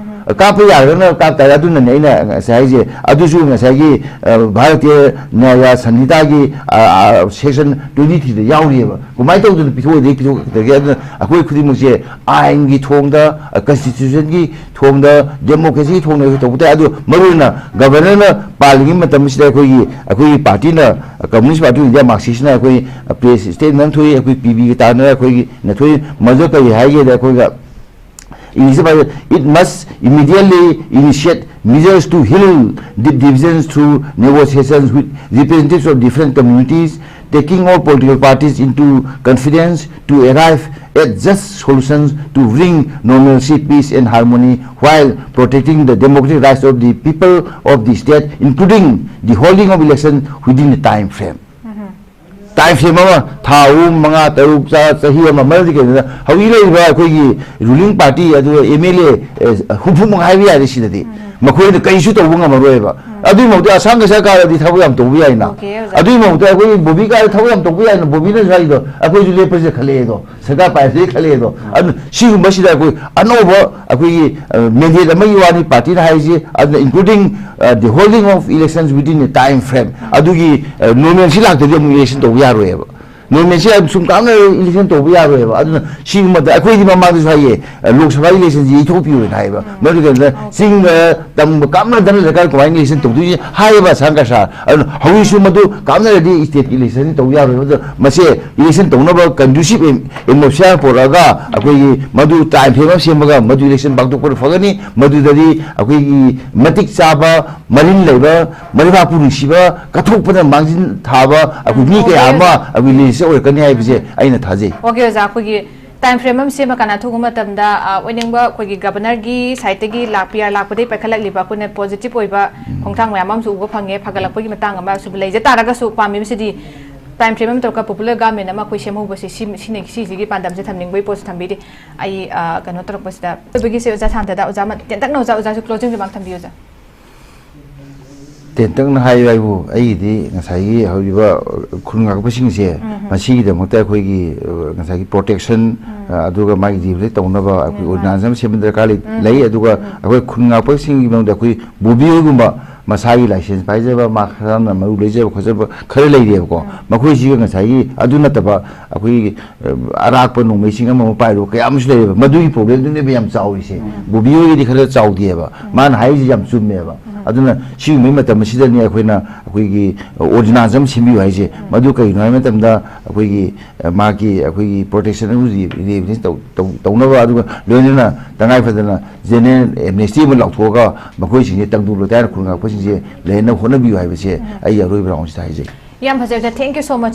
ꯀꯥꯞꯄ ꯌꯥꯔꯒꯅ ꯀꯥꯞ ꯇꯥꯔꯦ꯫ ꯑꯗꯨꯅꯅꯦ ꯑꯩꯅ ꯉꯁꯥꯏ ꯍꯥꯏꯁꯦ꯫ ꯑꯗꯨꯁꯨ ꯉꯁꯥꯏꯒꯤ, ꯑ, ꯚꯥꯔꯇꯤꯌ ꯅ꯭ꯌꯥꯌ ꯁꯪꯍꯤꯇꯥꯒꯤ, ꯑ, ꯑ, section twenty three ꯗ ꯌꯥꯎꯔꯤꯑꯕ꯫ ꯀꯃꯥꯏꯅ ꯇꯧꯗꯅ ꯄꯤꯊꯣꯛꯑꯗꯤ ꯄꯤꯊꯣꯛꯇꯒꯦ? ꯑꯗꯨꯅ ꯑꯩꯈꯣꯏ ꯈꯨꯗꯤꯡꯃꯛꯁꯦ ꯑꯥꯏꯟꯒꯤ ꯊꯣꯡꯗ, ꯑ, constitution ꯒꯤ ꯊꯣꯡꯗ, democracy ꯒꯤ ꯊꯣꯡꯗ ꯑꯩꯈꯣꯏ ꯇꯧꯕ ꯇꯥꯏ꯫ ꯑꯗꯨ ꯃꯔꯨ ꯑꯣꯏꯅ governor ꯅ ꯄꯥꯜꯂꯤꯉꯩ ꯃꯇꯝꯁꯤꯗ ꯑꯩꯈꯣꯏꯒꯤ, ꯑꯩꯈꯣꯏꯒꯤ party ꯅ, Communist Party of India, Marxist ꯅ ꯑꯩꯈꯣꯏ press statement ꯑꯃ ꯊꯣꯛꯏ, ꯑꯩꯈꯣꯏ ꯄꯤ ꯕꯤ ꯒ ꯇꯥꯟꯅꯔ ꯑꯩꯈꯣꯏꯒꯤ ꯅꯊꯣꯏ ꯃꯗꯨ ꯀꯔꯤ ꯍꯥꯏꯒꯦꯗ ꯑꯩꯈꯣꯏꯒ It must immediately initiate measures to heal the divisions through negotiations with representatives of different communities, taking all political parties into confidence to arrive at just solutions to bring normalcy, peace, and harmony while protecting the democratic rights of the people of the state, including the holding of election within the time frame. Time frame ꯑꯃ, ꯊꯥ ꯑꯍꯨꯝ, ꯃꯉꯥ, ꯇꯔꯨꯛ, ꯆ-, ꯆꯍꯤ ꯑꯃ, ꯃꯔꯝꯗꯤ ꯀꯩꯅꯣꯗ ꯍꯧꯖꯤꯛ ꯂꯩꯔꯤꯕ ꯑꯩꯈꯣꯏꯒꯤ ruling party ꯑꯗꯨꯒ M L A, ꯑꯦ, ꯍꯨꯝꯐꯨꯃꯨꯛ ꯍꯥꯏꯕ ꯌꯥꯔꯦ ꯁꯤꯗꯗꯤ꯫ ꯃꯈꯣꯏꯅ ꯀꯔꯤꯁꯨ ꯇꯧꯕ ꯉꯝꯃꯔꯣꯏꯕ꯫ ꯑꯗꯨꯒꯤ ꯃꯍꯨꯠꯇ ꯑꯁꯥꯡ ꯀꯁꯥ ꯀꯥꯔꯗꯤ ꯊꯕꯛ ꯌꯥꯝ ꯇꯧꯕ ꯌꯥꯏꯅ꯫ Okay, ꯑꯣꯖꯥ꯫ ꯑꯗꯨꯒꯤ ꯃꯍꯨꯠꯇ ꯑꯩꯈꯣꯏꯒꯤ ꯕꯣꯕꯤ ꯀꯥꯔꯗ ꯊꯕꯛ ꯌꯥꯝ ꯇꯧꯕ ꯌꯥꯏꯅ, ꯕꯣꯕꯤꯅꯁꯨ ꯍꯥꯏꯗꯣ, "ꯑꯩꯈꯣꯏꯁꯨ ꯂꯦꯞꯄꯁꯦ ꯈꯜꯂꯛꯑꯦꯗꯣ, ꯁꯔꯀꯥꯔ ꯄꯥꯏꯔꯁꯦ ꯈꯜꯂꯛꯑꯦꯗꯣ"꯫ ꯑꯗꯨ ꯁꯤꯒꯨꯝꯕꯁꯤꯗ ꯑꯩꯈꯣꯏ ꯑꯅꯧꯕ ꯑꯩꯈꯣꯏꯒꯤ, ꯑ, mandate ꯑꯃꯒꯤ ꯋꯥꯅꯤ party ꯅ ꯍꯥꯏꯔꯤꯁꯤ, ꯑꯗꯨꯅ including, ꯑ, the holding of elections within a time frame, ꯑꯗꯨꯒꯤ, ꯑ, normalcy ꯂꯥꯛꯇ꯭ꯔꯗꯤ ꯑꯃꯨꯛ election ꯇꯧꯕ ꯌꯥꯔꯣꯏꯕ꯫ ꯅꯣꯔꯃꯦꯜꯁꯦ ꯁꯨꯝ ꯀꯥꯞꯅ ꯏꯂꯦꯛꯁꯟ ꯇꯧꯕ ꯌꯥꯔꯣꯏꯕ꯫ ꯑꯗꯨꯅ ꯁꯤꯒꯨꯝꯕꯗ ꯑꯩꯈꯣꯏꯗꯤ ꯃꯃꯥꯡꯗꯁꯨ ꯍꯥꯏꯌꯦ, ꯂꯣꯛ ꯁꯚꯥ ꯏꯂꯦꯛꯁꯟꯁꯤ ꯌꯩꯊꯣꯛꯄꯤꯌꯣꯅ ꯍꯥꯏꯌꯦꯕ꯫ ꯃꯗꯨ ꯀꯩꯅꯣꯗ ꯆꯤꯡꯗ ꯇꯝꯕ ꯀꯥꯞꯅꯗꯅ ꯂꯩꯔꯀꯥꯟꯗ ꯀꯃꯥꯏꯅ ꯏꯂꯦꯛꯁꯟ ꯇꯧꯗꯣꯏꯁꯦ ꯍꯥꯏꯌꯦꯕ ꯁꯪꯀꯔ ꯁꯥꯔ꯫ ꯑꯗꯨꯅ ꯍꯧꯖꯤꯛꯁꯨ ꯃꯗꯨ ꯀꯥꯞꯅꯔꯗꯤ ꯁ꯭ꯇꯦꯠꯀꯤ ꯏꯂꯦꯛꯁꯟꯁꯤ ꯇꯧ ꯌꯥꯔꯣꯏ꯫ ꯑꯗꯨꯅ ꯃꯁꯦ ꯏꯂꯦꯛꯁꯟ ꯇꯧꯅꯕ ꯀꯟꯗꯨꯁꯤꯞ ꯑꯦꯠꯃꯣꯁꯐꯤꯌꯥꯔ ꯄꯨꯔꯛꯑꯒ ꯑꯩꯈꯣꯏꯒꯤ ꯃꯗꯨ ꯇꯥꯏꯝ ꯐ꯭ꯔꯦꯝ ꯑꯃ ꯁꯦꯝꯃꯒ ꯃꯗꯨ ꯏꯂꯦꯛꯁꯟ ꯄꯥꯡꯊꯣꯛꯄꯅ ꯐꯒꯅꯤ꯫ ꯃꯗꯨꯗꯗꯤ ꯑꯩꯈꯣꯏꯒꯤ ꯃꯇꯤꯛ ꯆꯥꯕ, ꯃꯔꯤꯟ ꯂꯩꯕ, ꯃꯔꯤꯕꯥꯛꯄꯨ ꯅꯨꯡꯁꯤꯕ, ꯀꯠꯊꯣꯛꯄꯗ ꯃꯥꯡꯖꯤꯟ ꯊꯥꯕ ꯑꯩꯈꯣꯏ ꯃꯤ ꯀꯌꯥ ꯑꯃ ꯑꯩꯈꯣꯏ ꯂꯤꯁ ꯑꯣꯏꯔꯛꯀꯅꯤ ꯍꯥꯏꯕꯁꯦ ꯑꯩꯅ ꯊꯥꯖꯩ꯫ ꯑꯣꯀꯦ ꯑꯣꯖꯥ, ꯑꯩꯈꯣꯏꯒꯤ ꯇꯥꯏꯝ ꯐ꯭ꯔꯦꯝ ꯑꯃ ꯁꯦꯝꯃꯀꯥꯟꯗ ꯑꯊꯨꯕ ꯃꯇꯝꯗ ꯑ, ꯑꯣꯏꯅꯤꯡꯕ ꯑꯩꯈꯣꯏꯒꯤ ꯒꯕꯔꯅꯔꯒꯤ ꯁꯥꯏꯠꯇꯒꯤ ꯂꯥꯛ ꯄꯤ ꯑꯥꯔ ꯂꯥꯛꯄꯗꯒꯤ ꯄꯥꯏꯈꯠꯂꯛꯂꯤꯕ ꯑꯩꯈꯣꯏꯅ ꯄꯣꯖꯤꯇꯤꯚ ꯑꯣꯏꯕ ꯈꯣꯡꯊꯥꯡ ꯃꯌꯥꯝ ꯑꯃꯁꯨ ꯎꯕ ꯐꯪꯉꯦ꯫ ꯐꯒꯠꯂꯛꯄꯒꯤ ꯃꯇꯥꯡ ꯑꯃꯁꯨ ꯂꯩꯖ ꯇꯥꯔꯒꯁꯨ ꯄꯥꯝꯃꯤꯕꯁꯤꯗꯤ ꯇꯥꯏꯝ ꯐ꯭ꯔꯦꯝ ꯑꯃ ꯇꯧꯔꯒ ꯄꯣꯄꯨꯂꯔ ꯒꯚꯔꯟꯃꯦꯟꯠ ꯑꯃ ꯑꯩꯈꯣꯏ ꯁꯦꯝꯍꯧꯕꯁꯦ ꯁꯤ ꯁꯤꯅ ꯁꯤꯁꯤꯒꯤ ꯄꯥꯟꯗꯝꯁꯦ ꯊꯝꯅꯤꯡꯕꯒꯤ ꯄꯣꯠꯁꯨ ꯊꯝꯕꯤꯔꯤ꯫ ꯑꯩ ꯑ, ꯀꯩꯅꯣ ꯇꯧꯔꯛꯄꯁꯤꯗ ꯑꯣꯏꯕꯒꯤꯁꯦ ꯑꯣꯖꯥ ꯁꯥꯟꯇꯗ ꯑꯣꯖꯥ ꯑꯃ ꯇꯦꯟꯇꯛꯅ ꯑꯣꯖꯥ ꯑꯣꯖꯥꯁꯨ ꯀ꯭ꯂꯣꯖꯤꯡ ꯔꯤꯃꯥꯔꯛ ꯊꯝꯕꯤꯌꯨ ꯑꯣꯖꯥ꯫ ꯇꯦꯟꯇꯛꯅ ꯍꯥꯏꯌꯨ ꯍꯥꯏꯕꯨ ꯑꯩꯒꯤꯗꯤ ꯉꯁꯥꯏꯒꯤ ꯍꯧꯔꯤꯕ ꯈꯨꯟ ꯉꯥꯛꯄꯁꯤꯡꯁꯦ ꯃꯁꯤꯒꯤꯗꯃꯛꯇ ꯑꯩꯈꯣꯏꯒꯤ ꯑ, ꯉꯁꯥꯏꯒꯤ ꯄ꯭ꯔꯣꯇꯦꯛꯁꯟ ꯑ, ꯑꯗꯨꯒ ꯃꯥꯒꯤ ꯔꯤꯄ꯭ꯂꯦꯁ ꯇꯧꯅꯕ ꯑꯩꯈꯣꯏ ꯑꯣꯔꯒꯅꯥꯏꯖꯦꯁꯟ ꯑꯃ ꯁꯦꯝꯕ ꯗꯔꯀꯥꯔ ꯂꯩ꯫ ꯂꯩ꯫ ꯑꯗꯨꯒ ꯑꯩꯈꯣꯏ ꯈꯨꯟ ꯉꯥꯛꯄꯁꯤꯡꯒꯤ ꯃꯅꯨꯡꯗ ꯑꯩꯈꯣꯏ ꯕꯣꯕꯤ ꯍꯣꯏꯒꯨꯝꯕ ꯃꯁꯥꯒꯤ ꯂꯥꯏꯁꯦꯟꯁ ꯄꯥꯏꯖꯕ ꯃꯥ ꯈꯔꯅ ꯃꯔꯨ ꯂꯩꯖꯕ ꯈꯣꯠꯆꯕ ꯈꯔ ꯂꯩꯔꯤꯑꯕꯀꯣ꯫ ꯃꯈꯣꯏꯁꯤꯒ ꯉꯁꯥꯏꯒꯤ ꯑꯗꯨ ꯅꯠꯇꯕ ꯑꯩꯈꯣꯏꯒꯤ ꯑ, ꯑꯔꯥꯛꯄ ꯅꯣꯡꯃꯩꯁꯤꯡ ꯑꯃ ꯑꯃ ꯄꯥꯏꯔꯨꯕ ꯀꯌꯥ ꯑꯃꯁꯨ ꯂꯩꯔꯦꯕ꯫ ꯃꯗꯨꯒꯤ ꯄ꯭ꯔꯣꯕ꯭ꯂꯦꯝꯗꯨꯅꯦꯕ ꯌꯥꯝ ꯆꯥꯎꯔꯤꯁꯦ꯫ ꯕꯣꯕꯤ ꯍꯣꯏꯒꯤꯗꯤ ꯈꯔ ꯆꯥꯎꯗꯦꯕ꯫ ꯃꯥꯅ ꯍꯥꯏꯔꯤꯁꯦ ꯌꯥꯝ ꯆꯨꯝꯃꯦꯕ꯫ ꯑꯗꯨꯅ ꯁꯤꯒꯨꯝꯕꯒꯤ ꯃꯇꯝ ꯑꯁꯤꯗꯅꯤ ꯑꯩꯈꯣꯏꯅ ꯑꯩꯈꯣꯏꯒꯤ ꯑꯣꯔꯗꯤꯅꯥꯟꯁ ꯑꯃ ꯁꯦꯝꯕꯤꯌꯨ ꯍꯥꯏꯁꯦ꯫ ꯃꯗꯨ ꯀꯩꯒꯤꯅꯣ ꯍꯥꯏꯕ ꯃꯇꯝꯗ ꯑꯩꯈꯣꯏꯒꯤ ꯑ, ꯃꯥꯒꯤ ꯑꯩꯈꯣꯏꯒꯤ ꯄ꯭ꯔꯣꯇꯦꯛꯁꯟ ꯑꯃ ꯔꯤ-, ꯔꯤꯑꯦꯕꯤꯂꯤꯇꯤ ꯇꯧ-, ꯇꯧ-, ꯇꯧꯅꯕ, ꯑꯗꯨꯒ ꯂꯣꯏꯅꯅ ꯇꯉꯥꯏ ꯐꯗꯅ ꯖꯦꯅꯔꯦꯜ ꯑꯦꯝꯅꯦꯁꯇꯤ ꯑꯃ ꯂꯥꯎꯊꯣꯛꯑꯒ ꯃꯈꯣꯏꯁꯤꯡꯁꯦ ꯇꯪꯗꯨ ꯂꯣꯏꯇꯥꯏꯅ ꯈꯨꯟ ꯉꯥꯛꯄꯁꯤꯡꯁꯦ ꯂꯩꯍꯟꯅꯕ ꯍꯣꯠꯅꯕꯤꯌꯨ ꯍꯥꯏꯕꯁꯦ ꯑꯩꯒꯤ ꯑꯔꯣꯏꯕ ꯔꯥꯎꯟꯁꯤꯗ ꯍꯥꯏꯖꯒꯦ꯫ ꯌꯥꯝ ꯐꯖꯩ ꯑꯣꯖꯥ, thank you so much꯫